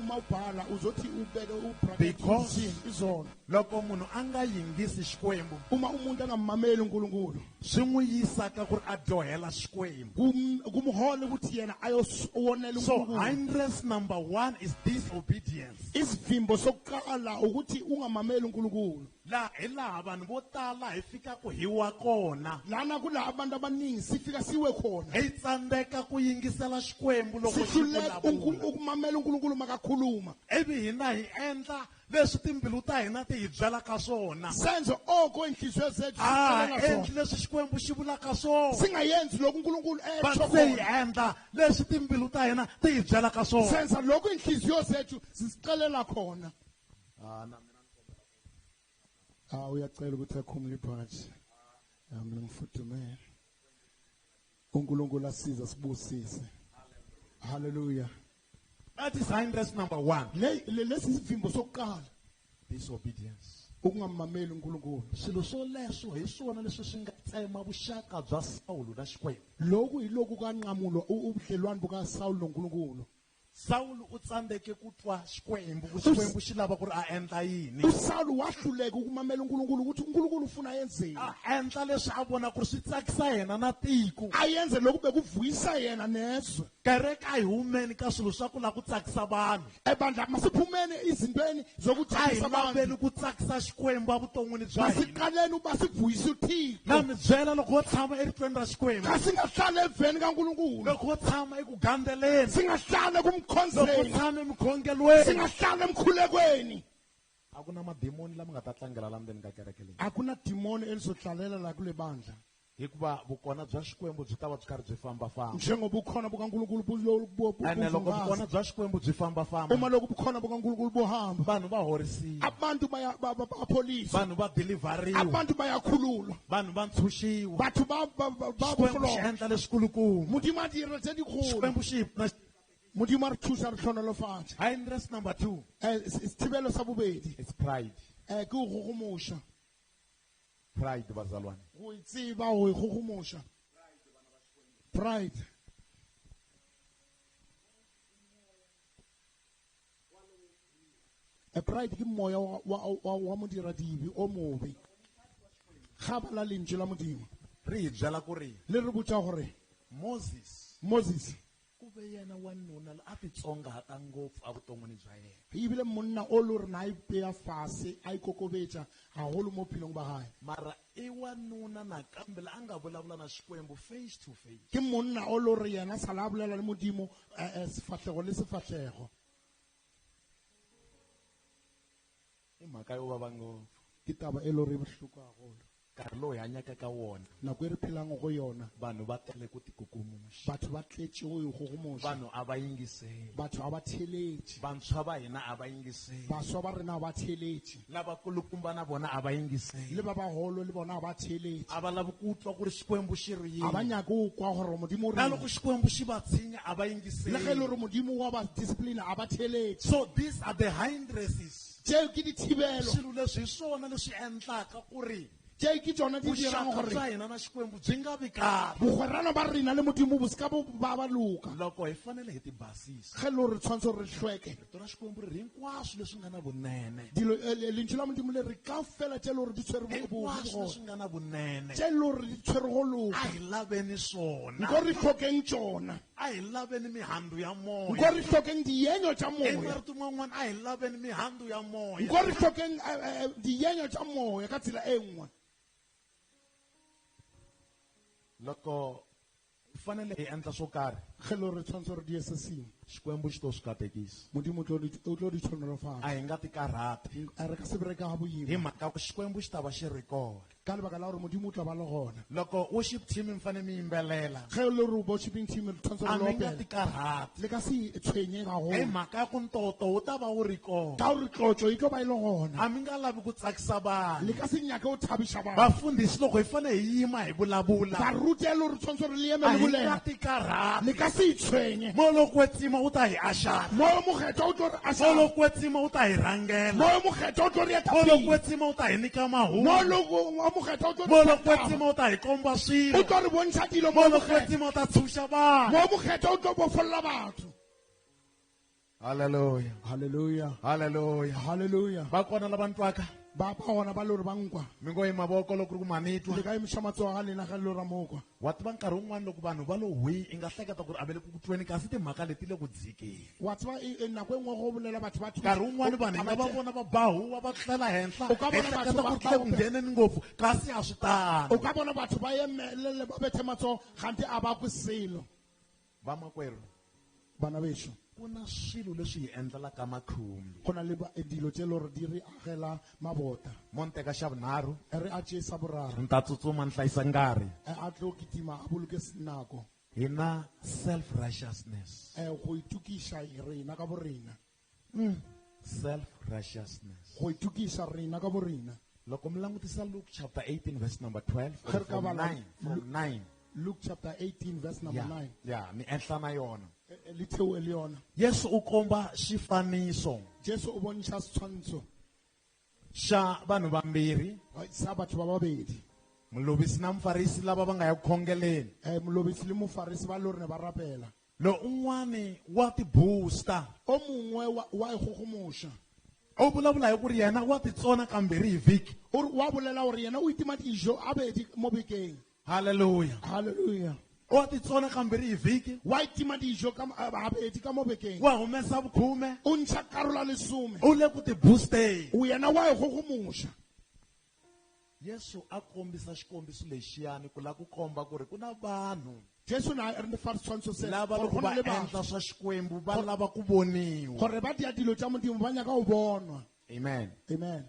Uma ubhala uzothi ubeke ubracket Because sin izono. Loko munhu a nga yingisi Xikwembu, Uma umuntu angamameli uNkulunkulu, swi n'wi yisa ka ku ri a dyohela Xikwembu. Kumhola ukuthi yena ayowonela So uNkulunkulu. hindrance number 1 is disobedience. Isivimbo sokuqala ukuthi ungamameli uNkulunkulu. La hi laha vanhu vo tala hi fikaka hi wa kona. Lana kula abantu abaningi sifika siwe khona. Hi tsandzeka ku yingisela Xikwembu loko xi Sihluleka vulavula. ukumamela uNkulunkulu makakhuluma. Ivi hina hi endla leswi timbilu ta hina ti hi byelaka swona. Senze oko inhliziyo zethu A ha zisixelela sona. endli leswi Xikwembu xi vulaka swona. Singayenzi lokhu uNkulunkulu But esho se hi khona. endla leswi timbilu ta hina ti hi byelaka swona. Senza lokhu inhliziyo zethu zisixelela khona. Ah, uyacela ukuthi akhumule ibhaji. Mina ngifudumele. uNkulunkulu asize sibusise. Hallelujah. That is hindrance number 1. Lesi sivimbo sokuqala. Disobedience. Ukungamameli uNkulunkulu. Swilo swoleswo hi swona leswi swi nga tsema vuxaka bya Sawulo na Xikwembu. Lokhu yilokhu kanqamulo ubudlelwano bukaSawulo noNkulunkulu. Sawulo u tsandzeke ku twa Xikwembu ku Xikwembu xi lava ku ri a endla yini. USawulo wahluleka ukumamela uNkulunkulu ukuthi uNkulunkulu ufuna yenzeni. A endla leswi a vona ku ri swi tsakisa yena na tiko. Ayenze lokhu bekuvuyisa yena nezwe. Kereke a hi humeni ka swilo swa ku lava ku tsakisa vanhu. Ebandla masiphumeni izintweni A hi zokujabulisa abantu. laveni ku tsakisa Xikwembu evuton'wini bya hina. Masiqaleni uba sivuyise uThixo. Na mi byela loko wo tshama eritweni ra Xikwembu. Xa singahlala eveni kaNkulunkulu. Loko wo tshama eku gandzeleni. Singahlala Loko kumkhonzeni. tshama emikhongelweni. Singahlala emkhulekweni. A ku na madimoni lama nga ta tlangela la ndzeni ka kereke leyi. Akunadimoni elizohlalela la kule bandla. Hikuva vukona bya Xikwembu byi ta va byi karhi byi fambafamba. Njengoba ubukhona bukaNkulunkulu Ene loko buzungasa. vukona bya Xikwembu byi fambafamba, Uma lokhu ubukhona bukaNkulunkulu buhamba, vanhu va horisiwa, abantu bapholiswa, vanhu va deliveriwa, abantu bayakhululwa, vanhu va ntshunxiwa. batho ba Xikwembu xi bofologa. endla leswikulukumba. Modimo a dira tse dikgolo. Xikwembu xi hi pfuna. Modimo a re thusa re hlonolofatse. Hindrance number 2. Sethibelo sa bobedi. It's pride. Ke ho gogomoša. Pride, bazalwane. Go itseba, go ikgogomoša. Pride. Pride ke moya wa modiradibe o mobe. Ga bala lentswe la Modimo. Ri hi byela ku ri Le re botša gore Moses Moses ku ve yena wanuna la a titsongahata ngopfu evuton'wini bya yena. ebile monna o le gore na a ipeya fase a ikokobetša haholo mo bophelong ba gae. Mara i wanuna nakambe la a nga vulavula na Xikwembu face to face. Ke monna o le gore yena a sala a bolela le Modimo, sefahlego le sefahlego. I mhaka yo vava ngopfu. Ke taba e le gore e bohloko haholo. Nkarhi lowu hi hanyaka ka wona, Nako e re phelang go yona, vanhu va tele ku tikukumuxa. batho ba tletše go ikgogomoša. Vanhu a va yingiseli. Batho ha ba theeletše. Vantshwa va hina a va yingiseli. Baswa ba rena ha ba theeletše. Lavakulukumba na vona a va yingiseli. Le ba baholo le bona ha ba theeletše. A va lavi ku twa ku ri Xikwembu xi ri yini. Ha ba nyake go kwa gore Modimo o Na reng. loko Xikwembu xi va tshinya a va yingiseli. Le ge e le gore Modimo wa ba discipline a ba theeletše. So these are the hindrances. Tšeo ke dithibelo. Swilo leswi hi swona leswi endlaka ku ri Tšeo ke tšona di dirang vuxaka gore bya hina na Xikwembu byi nga vi kahle. bogwerano ba rena le Modimo bo se ka bo ba ba loka. Loko hi fanele hi tibasisa. Ge le gore re tshwanetse gore re hlweke. Rito ra Xikwembu ri ri hinkwaswo leswi nga na vunene. Dilo, lentšu la Modimo le re kaofela tše le gore di tshwere Hinkwaswo leswi nga na vunene. Tše le gore di tshwere go loka. A hi laveni swona. Nko re hlokeng tšona. A hi laveni mihandzu ya moya. Nko re hlokeng dienyo tša moya. Emarito man'wana a hi laveni mihandzu ya moya. Nko re hlokeng dienyo tša moya ka tsela e nngwe. Loko hi fanele hi endla swo karhi, Ge le gore re tshwanetse gore di ye se sengwe, Xikwembu xi to swi katekisa. Modimo o tlo di hlonolofatsa. A hi nga ti karhati. A re ka se bereke ga boima. Hi mhaka ku Xikwembu xi ta va xi ri kona. Ka lebaka la gore Modimo o tla ba le gona. Loko worship team mi fanele mi yimbelela, Ge le gore worshiping team re tshwanetse a re mi nga opele. ti karhati. Le ka se tshwenye haholo. Hi mhaka ya ku ntoto wu ta va wu ri kona. Ka gore tlotso e tlo ba e le gona. A mi nga lavi ku tsakisa vanhu. Le ka se nyake go thabiša batho. Vafundhisi loko hi fanele hi yima hi vulavula, Baruti e le gore tshwanetse gore le eme a le hi nga bolela. ti karhati. Le ka se itshwenye. Moya lowo kwetsima wu ta hi axana. Moya o mokgethwa o tlo re Moya axana. lowo kwetsima wu ta hi rhangela. Moya o mokgethwa o tlo re eta Moya lowo pele. kwetsima wu ta hi nyika mahungu. Moya o mokgethwa o tlo re Moya lowo fa taba. kwetsima wu ta hi komba swilo. O tlo re bontšha dilo, Moya Moya o lowo mokgethwa. kwetsima wu ta tshunxa vanhu. Moya o mokgethwa o tlo bofolla batho. Hallelujah. Hallelujah. Hallelujah. Hallelujah. Va kona lava ni twaka? Ba ba gona ba le gore ba nkwa. Mi ngo yi mavoko loko ku ri ku ma ni twa. Le ka emiša matsogo a lena ge le ra mokwa. Wa tiva nkarhi wun'wani loko vanhu va lo hwi, i nga hleketa ku ri a va le ku tweni kasi timhaka leti le ku dzikeni. Wa tseba nako e nngwe go bolela batho ba thuša. Nkarhi wun'wani vanhu hi nga va vona va ba huwa va tlela henhla. O ka Hi bona hleketa batho ku ba ri tle ku ngheneni ngopfu kasi a swi tano. O ka bona batho ba emelele ba bethe matsogo gante a ba kwe selo. Vamakwerhu, Bana bešo, ku na swilo leswi hi endlelaka makhumbi. go na le dilo tše le gore di re agela mabota. Mo ni teka xa vunharhu, Re a tšee sa boraro. ni ta tsutsuma ni hlayisa nkarhi. A tlo kitima a boloke nako. Hi na self-righteousness. Go itokiša rena ka borena. Self-righteousness. Go itokiša rena ka borena. Loko mi langutisa Luke chapter 18 verse number 12, Ge re ka from bala 9, from 9. Luke chapter 18 verse number Yeah, 9. yeah, ni enhla na yona. Le theo e le yona. Yesu u komba xifaniso Jesu o bontšha setshwantsho. Xa vanhu vambirhi. Sa batho ba babedi. Muluvisi na mufarisi lava va nga ya ku khongeleni. Muluvisi le mufarisi ba le hore ne ba rapela. Lo un'wani wa ti booster. O mongwe wa ikgogomoša. O vulavula hi ku ri yena wa titsona kambirhi hi vhiki. O re wa bolela gore yena o itima dijo a bedi mo bekeng. Hallelujah. Hallelujah. Wa titsona kambirhi hi vhiki. Wa itima dijo ka habedi ka mo bekeng. Wa humesa vukhume. O ntsha karolo ya lesome. U le ku ti boosteni. O yena wa ikgogomoša. Yesu a kombisa xikombiso lexiyani ku la ku komba ku ri ku na vanhu. Jesu na re fa setshwantsho se lava gore loko go na va le batho. endla swa Xikwembu va lava ku voniwa. Gore ba dia dilo tša Modimo ba nyaka go bonwa. Amen. Amen.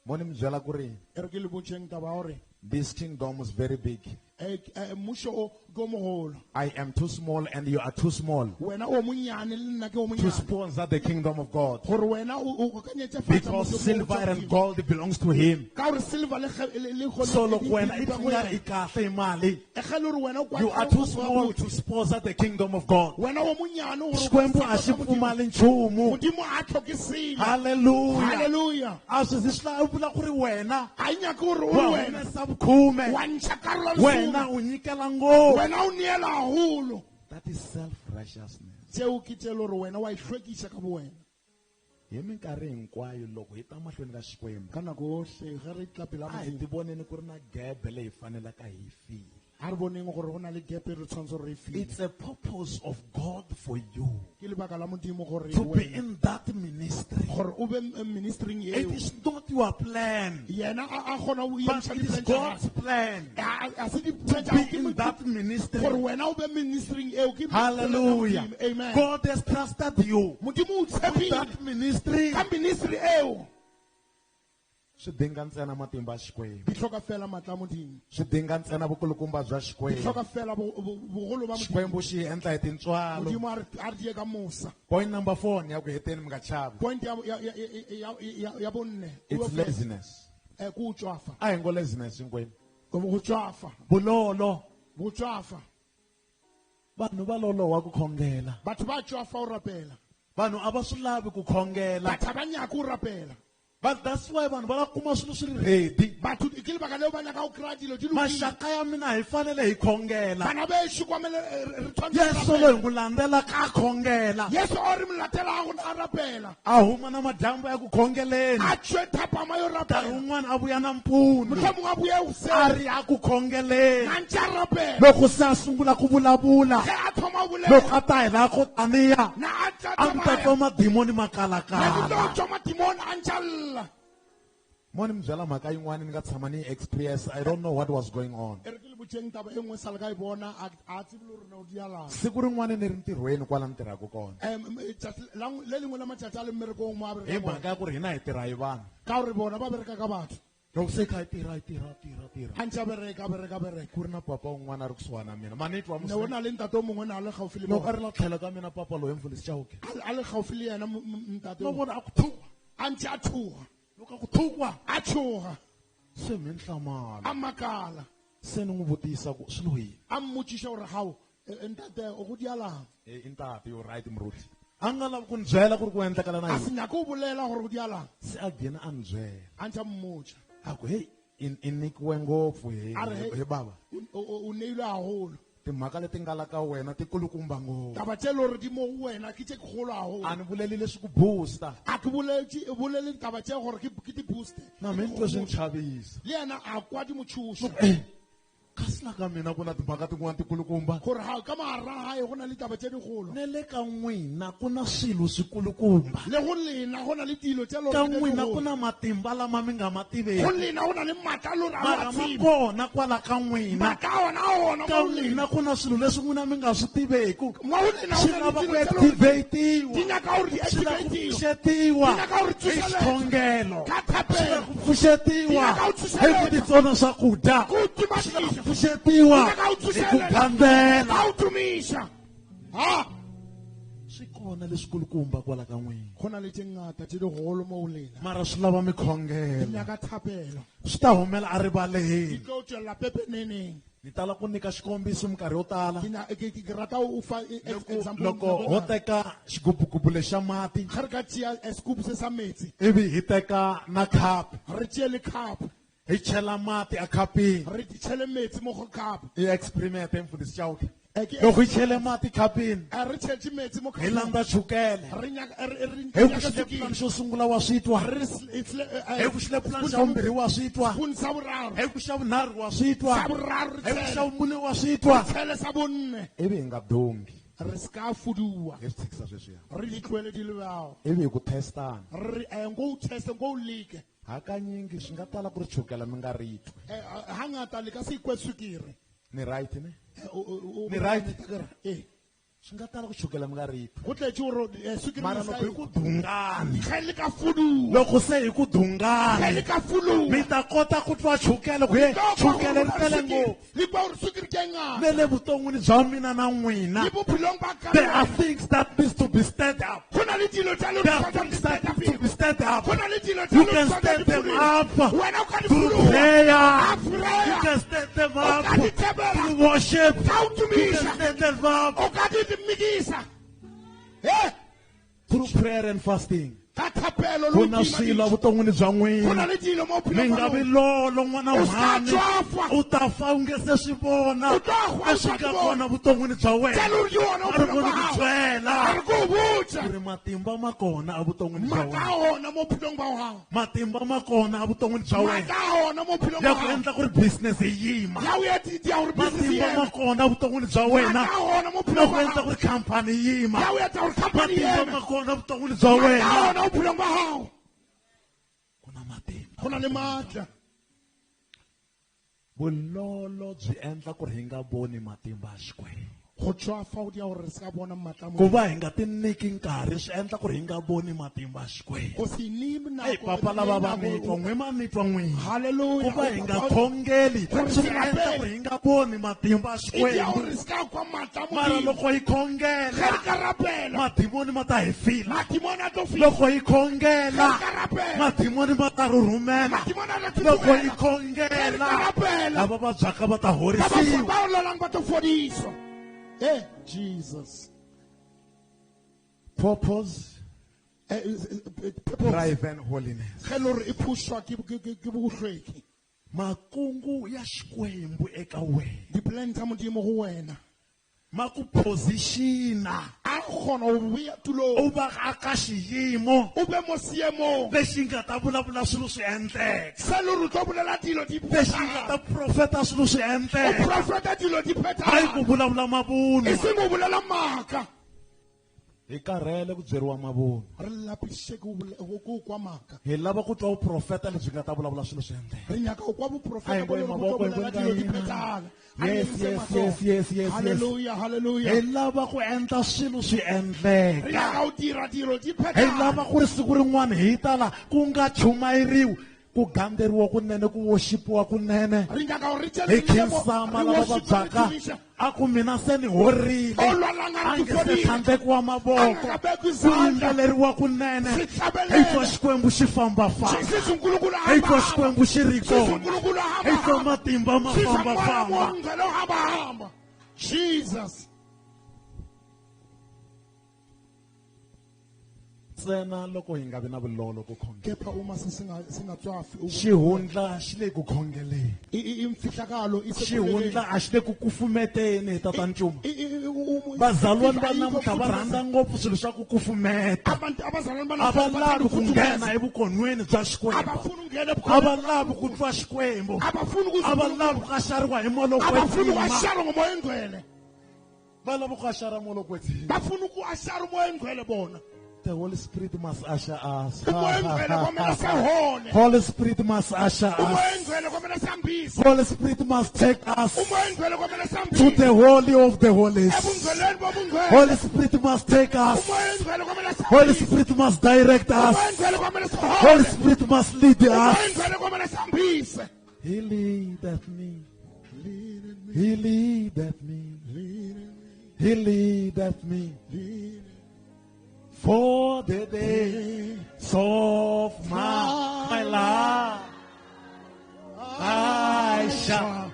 Mo ni mi byela ku ri E re ke le botšeng taba ya gore this kingdom is very big. Mmušo o ke o mogolo. I am too small and you are too small. Wena o monnyane le nna ke o To monnyane. sponsor the kingdom of God. Gore wena o akanyetse fatshe Because mmušo o silver and Modimo. gold belongs to him. Ka gore silver le le gold So di- loko wena di- i di- tlula i kahle hi mali. E ge le gore wena o kwa- You are too small to sponsor the kingdom of God. Wena o monnyane gore o Xikwembu a xi ka Modimo. pfumali nchumu. Modimo a tlhoke selo. Hallelujah. Hallelujah. A swi zi swi lava vula ku ri wena A e nyake gore o wa re wena humesa vukhume. wa ntsha karolo ya lesome. Wena u nyikela ngopfu. Wena o neela haholo. That is self-righteousness. Tseo ke tse le gore wena wa ihlwekisa ka bo wena. Hi minkarhi hinkwayo loko hi ta mahlweni ka Xikwembu, Ka nako yohle ge re tla pela a hi Modimo, ti voneni ku ri na gebe leyi fanelaka hi yi fila. a re boneng gore go na le gap e re tshwanetse gore re e file. It's a purpose of God for you Ke lebaka la Modimo gore to be wena- in that ministry. gore o be ministering It eo. is not your plan, Yena a kgona go but emiša it is di-plan tša God's gagwe. plan A se to di-plan tša be gagwe, ke in Modimo. that ministry. Gore wena o be ministering eo, ke plan tša Hallelujah. Modimo. Amen. God has trusted you Modimo o with tshepile that ministry. ka ministry eo. Swi dinga ntsena matimba ya Xikwembu. Di hloka fela matla a Modimo. Swi dinga ntsena vukulukumba bya Di Xikwembu. hloka fela bogolo ba Modimo. Xikwembu xi hi endla hi tintswalo. Modimo a re die ka mosa. Point number 4 ni ya ku heteni mi nga chavi. Point ya bonne. It's laziness. Ke ho tswafa. A hi ngo laziness hinkwenu. Go tswafa. Bulolo. Go tswafa. Vanhu va loloha ku khongela. Batho ba tswafa ho rapela. Vanhu a va swi lavi ku khongela. Batho ha ba nyake ho rapela. But that's why vanhu va lava kuma swilo swi ri ready. Batho ke lebaka leo ba nyaka ho kry-a dilo di lokile. Maxaka ya mina hi fanele hi khongela. Bana bešo kwamele, re tshwanetse ho Yesu rapela. loyi hi n'wi landzela ka khongela. Yesu o re mo latelago a rapela. A huma na madyambu ya ku khongeleni. A tšwe thapama yo Nkarhi rapela. wun'wana a vuya nampundzu. Mohlomongwe a boye hoseng. A ri a ku khongeleni. A ntse a rapela. Loko se a sungula ku vulavula. Ge a thoma ho bolela. Loko a ta hi laha ko taniya. Na a tla A mi ta tsamaya. twa madimoni ma Na di kalakala. tlo tswa madimoni a ntse a lla. Mo ni mi byela mhaka yin'wana ni nga tshama ni yi experience. I don't know what was going on. E re ke le botjeng taba e nngwe sa le ka e bona, a tsebe le hore na o dialang. Siku rin'wana ni ri ntirhweni kwala ni tirhaka kona. Tsatsi la nngwe, le lengwe la matsatsi a le mmerekong mo a Hi berekang mhaka ya ku ri hina hi tirha hi vanhu. Ka hore bona ba bereka ka batho. Loko se kha hi tirha, hi tirha, tirha, tirha. A ntse a bereka, bereka, bereka. Ku ri na papa un'wana a ri kusuhana na mina. Ma ni twa Ne ho musi? na le ntate o mongwe ne a le gaufi le Loko a bona. ri la tlhelo ka mina papa loyi mfundhisi Chauke. A le gaufi le yena ntate No o. vona a ku thuwa. A ntse a tshoha. Loko a ku thuwa. A tshoha. Se mi hlamala. A makala. Se ni n'wi vutisa ku swi lo yini? A mmotšiša hore hao, ntate, o go dialang? I ntate, you right mruti. A nga lavi ku ni byela ku ri ku endlekala na A yini. se nyake ho bolela hore go dialang. Se a gcina a ni byela. A ntse a mmotša. A ku, hey, i nyikiwe ngopfu A re, hey, hi baba. o neilwe haholo. Timhaka leti nga la ka wena ti kulukumba ngopfu. Taba tse le hore di mo ho wena ke tse kgolo haholo. A ni vuleli leswi ku booster. A ke bolele ditaba tse gore ke di booster. Na mina ni twe swi ni chavisa. Le yena a kwa di mo tshoša. Kasi la ka mina ku na timhaka tin'wana ti kulukumba. Gore ha ka mogare ga hae go na le ditaba tse dikgolo. Ne le ka n'wina ku na swilo swi kulukumba. Le go lena go na le dilo tse le Ka hore di n'wina ku dikgolo. na matimba lama mi nga ma tiveki. Go lena go na le matla a le hore a Mara wa ma tsebe. kona kwala ka n'wina. Matla a ona a ona Ka mo ho lena. n'wina ku na swilo leswi n'wina mi nga swi tiveki. Mo ho lena go Swi na le lava ku dilo tse le hore activate-iwa. di nyaka hore di Swi lava ku activate-iwe. pfuxetiwa. Di nyaka hore Hi tsoseletsa. xikhongelo. Ka thapelo. Swi lava ku pfuxetiwa. Di nyaka ho Hi ku tsoseletsa. titsona swakudya. Ku tima Swi lava ku dijo. pfuxetiwa. Di nyaka ho Hi ku tsoseletsa. gandzela. Ka ho tumisha. Ha? Swi kona leswikulukumba kwala ka n'wina. Go na le tse ngata tse dikgolo mo ho lena. Mara swi lava Di mikhongelo. nyaka thapelo. Swi ta humela a rivaleni. Di tlo tswella pepeneneng. Ni tala ku nyika xikombiso minkarhi yo tala. Ke na- ke- ke- ke rata o fa example Loko ho teka xigubugubu lexa mati ga re ka tšea scoop se sa metsi ivi hi teka na cup re tšee le cup hi chela mati a khapini re tšhele metsi mo go cup hi experiment mfundhisi Chauke Eh, ke- loko hi chele mati khapini re tšhetše metsi mo hi cupeng. landza chukele Re nyaka- re- re hi ku nyaka xilepulani sukiri. xo sungula wa swi twa Re hi ku xilepulani xa vumbirhi wa swi twa spoon sa boraro hi ku xa vunharhu wa swi twa Sa boraro re hi ku tshele. xa vumune wa swi twa tshele sa bonne ivi hi nga dungi re se ka fuduwa hi swi tshikisa sweswiya re di tlohele di le bao ivi hi ku testana re ngo o teste ngo o leke hakanyingi swi nga tala ku ri chukela mi nga ri twi Hangata le ka se ikwe sukiri ni right ne Ni Ni right? Eh, swi nga tala ku chukela mi nga ri twi go tletse gore sukiri mara le sa loko hi ku dungani ge le ka fuduwa loko se hi ku ge dungani le ka fuduwa mi ta kota ku twa chukele ku ye chukele ri tele ngopfu le kwa gore sukiri ke ngata ne le vuton'wini bya mina na n'wina le bophelong ba ka there are things that needs to be stand up go na le dilo tsa there are things that need to be stand up go na le dilo tsa you le can tsa stand di them fuduwa. up Wena o ka di through fuduwa. prayer Ka prayer. you can stand them O up ka di thibela. through worship Ka o you can tumiša. stand them up o ka di dimikisa e through prayer and fasting ka thapelo le ku ho na tima swilo dijo. evuton'wini bya Go na n'wina le dilo mo mi bophelong nga ba vi lona. lolo n'wana O ska mhani tswafa. u ta fa u nge se swi vona O tla hwa o leswi sa nga di bona. kona vuton'wini bya Tse wena le hore ke ona a ri bophelong koni ba ku hao. byela A re ko o botša ku ri matimba ma kona evuton'wini bya maatla wena a ona mo bophelong ba gago matimba ma kona evuton'wini bya wena maatla a ona mo bophelong ya ba ku gago endla ku ri business yi yima ya o ya gore business e matimba ma eme. kona evuton'wini bya wena Maatla a ona mo ya bophelong ku ba endla ku gago ri khampani yi yima ya o etsa gore company e matimba eme ma kona evuton'wini bya maatla a wena ona mo bophelong ba gago ku na matimba go na le maatla vulolo byi endla ku ri hi nga voni matimba ya Xikwembu go tswafa go dia gore re se ka bona maatla a ku Modimo. va hi nga ti nyiki nkarhi swi endla ku ri hi nga voni matimba ya Xikwembu Go se nee eyi nako papa lava va mi twa n'we ma mi twa n'wina Hallelujah. ku va hi nga khongeli Gore swi se endla rapele. ku ri hi nga voni matimba ya E dia Xikwembu gore re se ka kwa maatla a mara Modimo. loko hi Ge khongela re ka rapela madimoni ma ta hi fila madimoni a tlo fihla. loko hi khongela Ge re ka rapela. madimoni ma ta rhurhumela Madimoni a tla loko hi thothomela. khongela Ge re ka rapela. lava vabyaka va ta Ba ba horisiwa ba lwalang ba tlo fodiswa. Eh, Jesus. purpose Purpose. driven holiness Ge e le gore e phušwa ke bohlweki. makungu ya Xikwembu eka wena Di-plan tsa Modimo go wena. ma ku positiona A kgona go beya tulong. u va a ka xiyimo O be mo seemong. lexi nga ta vulavula swilo swi endleka Se le hore o tlo bolela dilo di lexi nga ta phethagala. profeta swilo swi O endleka profeta dilo di hayi phethagala. ku vulavula mavunwa E seng go bolela maaka. hi karhele ku byeriwa mavunwa Re lapiše ke go kwa maaka. hi lava ku twa vuprofeta lebyi nga ta vulavula swilo swi endleka Re nyaka go kwa A hi boprofeta bo bohi le hore bo tlo mavoko, hi bolela bohi dilo di ka hina. phethagala. A Yes, re emise yes, matsoho. yes, yes, yes, yes. Hallelujah, hallelujah. hi lava ku endla swilo swi Re endleka nyaka go dira dilo di hi phethagala. lava ku ri siku rin'wana hi ta la ku nga chumayeriwi ku gandzeriwa kunene ku worshipiwa kunene Re nyaka gore re hi tšwele pele mo- khinsama re lava worship, re vabyaka tumiša. a ku mina se ni horile O lwalang a a re nge se fodile. tlhandlekiwa A mavoko nga bekwi ku zandla. yimbeleriwa kunene Swi hlavelela. hi twa Xikwembu xi fambafamba Sisi uNkulunkulu hi twa ahamba hamba. Xikwembu xi ri Sisi kona uNkulunkulu ahamba hi twa hamba. matimba ma Sisi moya fambafamba ongcwele uhamba hamba. Jesus. ntsena loko hi nga vi na vulolo ku khongela Kepha uma singatswafi xihundla xi le ku khongeleni imfihlakalo xihundla a xi le ku kufumeteni hi tata Ncuma isekuleleni. vazalwane va namuntlha va rhandza ngopfu swilo swa ku kufumeta Abantu abazalwane a va banamuhla lavi bathanda ku nghena ukufuthumeza. evukonweni bya Xikwembu Abafuni ukungena a va ebukhoneni. lavi ku twa Xikwembu Abafuni a va ukuzwa lavi ku axariwa hi moya lowo abafuni kwetsima ukwashara ngomoya engcwele. va lava ku axara moya lowo kwetsima Bafuna ukuashara umoya engcwele bona. the Holy Spirit must usher us Umoya engcwele kwamele sehole. Holy Spirit must usher Umoya us engcwele kwamele sihambise. Holy Spirit must take us Umoya engcwele kwamele to sihambise. the holy of the holies Ebungcweleni bobungcwele. Holy Spirit must take us Umoya engcwele kwamele Holy sihambise. Spirit must direct us Umoya engcwele kwamele Holy sihole. Spirit must lead Umoya us engcwele kwamele sihambise. He leadeth me. He leadeth me. He leadeth me. For the days of my life, I shall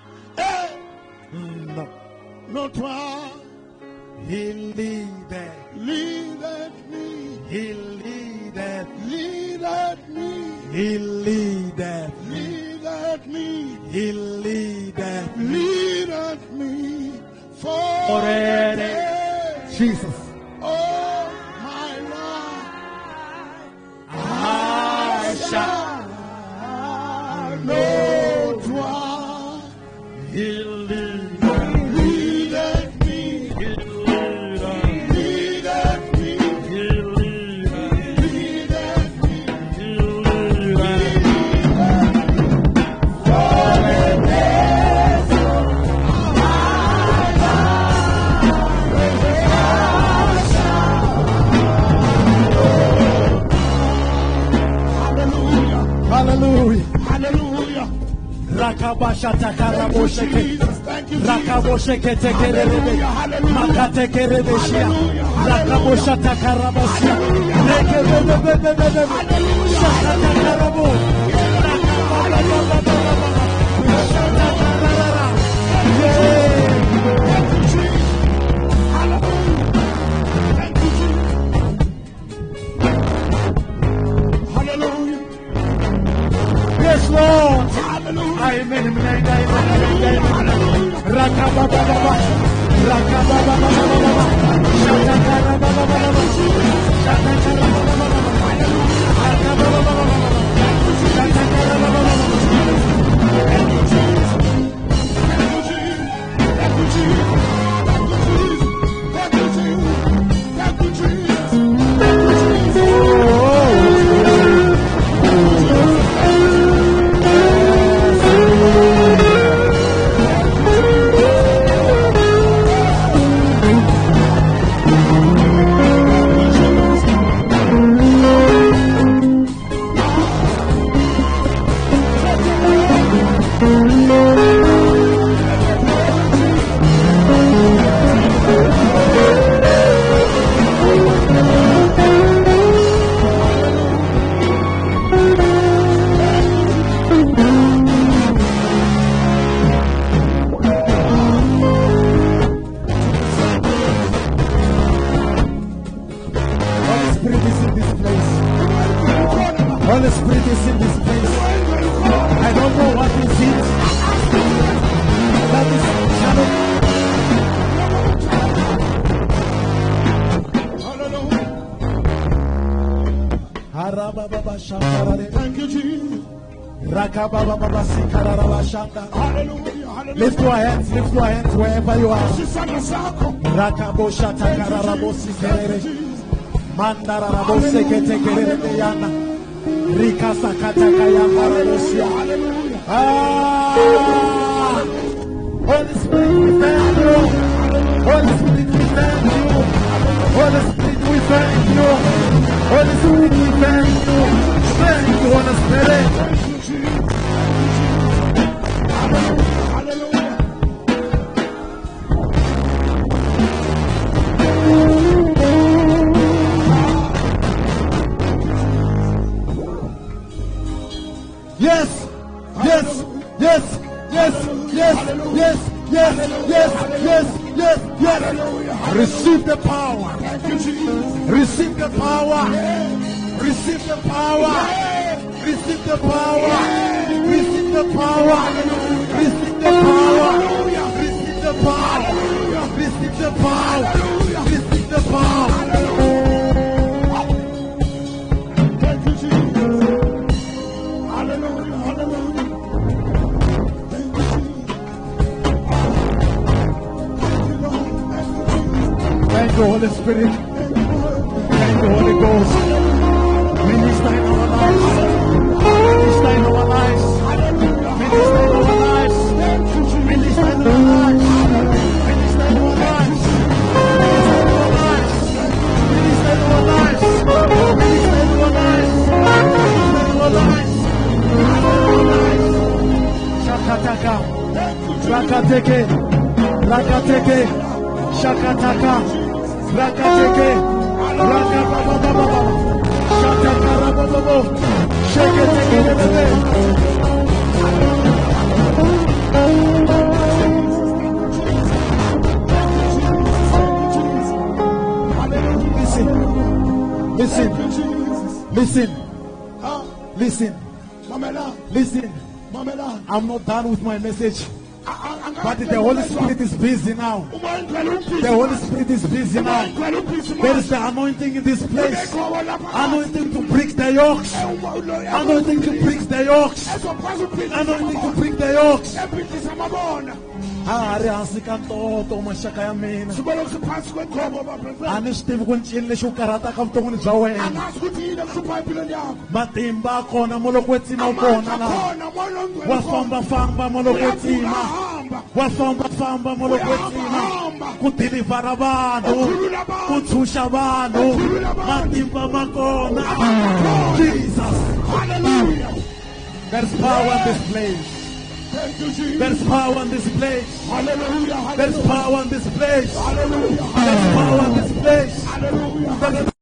leadeth me. Leadeth me. He leadeth me. Leadeth me for the days Jesus. of my life. I shall not want. He leadeth Leadeth me. He leadeth Leadeth me. He leadeth Leadeth me. He leadeth Hallelujah. Hallelujah. Hallelujah. Rakabashatakarabosheke. Jesus, thank you, Jesus. Rakabosheketekerebe. Hallelujah. Makatekerebeshia. Hallelujah. Rakaboshatakarabosia. Rekebebebebebebe. Shakatakarabo. Rakababababababa. Shatakarara. Yeah. Thank you, Jesus. Hallelujah. Thank you, Jesus. Hallelujah. Yes, Lord. Hallelujah. Amen. Amen. Amen. Amen. Rakabababa. Rakabababababa. Shatakarababababa. Shatakarababababa. Rakabababababa. Shatakarababababa. Thank you, Jesus. Thank you, Jesus. Thank you, Jesus. Thank you, Jesus. Thank you, Jesus. Thank you, Jesus. Holy Spirit is in this place. Holy Spirit is in this place. I don't know what is it. That is coming. Hallelujah. Harabababashandarare. Thank you, Jesus. Rakabababasikarabashanda. Hallelujah. Hallelujah. Lift your hands, lift your hands wherever you are. Isandla sakho. Rakaboshatakarabosikere. Thank you, Jesus. Mandararaboseketekerebeyana. Rikasakatakayamarabosia. Hallelujah. Ah! Holy Spirit, we thank you. Holy Spirit, we thank you. Holy Spirit, we thank you. Holy Spirit, we thank you. Thank you, Holy Spirit. Thank you, Jesus. Hallelujah. Yes, yes, yes, yes, yes, yes, yes, yes, yes, yes, yes. Receive the power. Thank you, Jesus. Receive the power. Receive the power. Receive the power. Receive the power. Receive the power. Receive the power. Receive the power. Receive the power. Thank you, Jesus. Hallelujah. Hallelujah. Thank you, Jesus. Thank you, Lord. Thank you, Jesus. Thank you, Holy Spirit. Thank you, Lord. Thank you, Holy Ghost. Minister in our lives. Minister in our lives. Minister in our lives. Thank you, Jesus. Minister in our lives. Minister in our lives. Minister in our lives. Minister in our lives. Minister in our lives. Minister in our lives. Minister in our lives. Shakataka. Thank you, Jesus. Rakateke. Rakateke. Shakataka. Rakateke. Rakababababa. Shatakarabobobo. Sheketekerebe. Hallelujah. Listen. Listen. Thank you, Jesus. Listen. Ah, Listen. Listen, I'm not done with my message. But the Holy Spirit is busy now. The Holy Spirit is busy now. There is the anointing in this place. Anointing to break the yokes. Anointing to break the yokes. Anointing to break the yokes. A ri hansi ka ntoto maxaka ya mina. A ni swi tivi ku ncini lexi u karhataka vuton'wini bya wena. Matimba kona molokwetsima wu kona la. Wa fambafamba molokwetsima. Wa fambafamba molokwetsima. Ku dilivhara vanhu, ku tshunxa vanhu. Matimba ma kona. Jesus. Hallelujah. There's power in this place. Thank you, Jesus. There's power in this place. Hallelujah. There's power in this place. Hallelujah. There's power in this place. Hallelujah. There's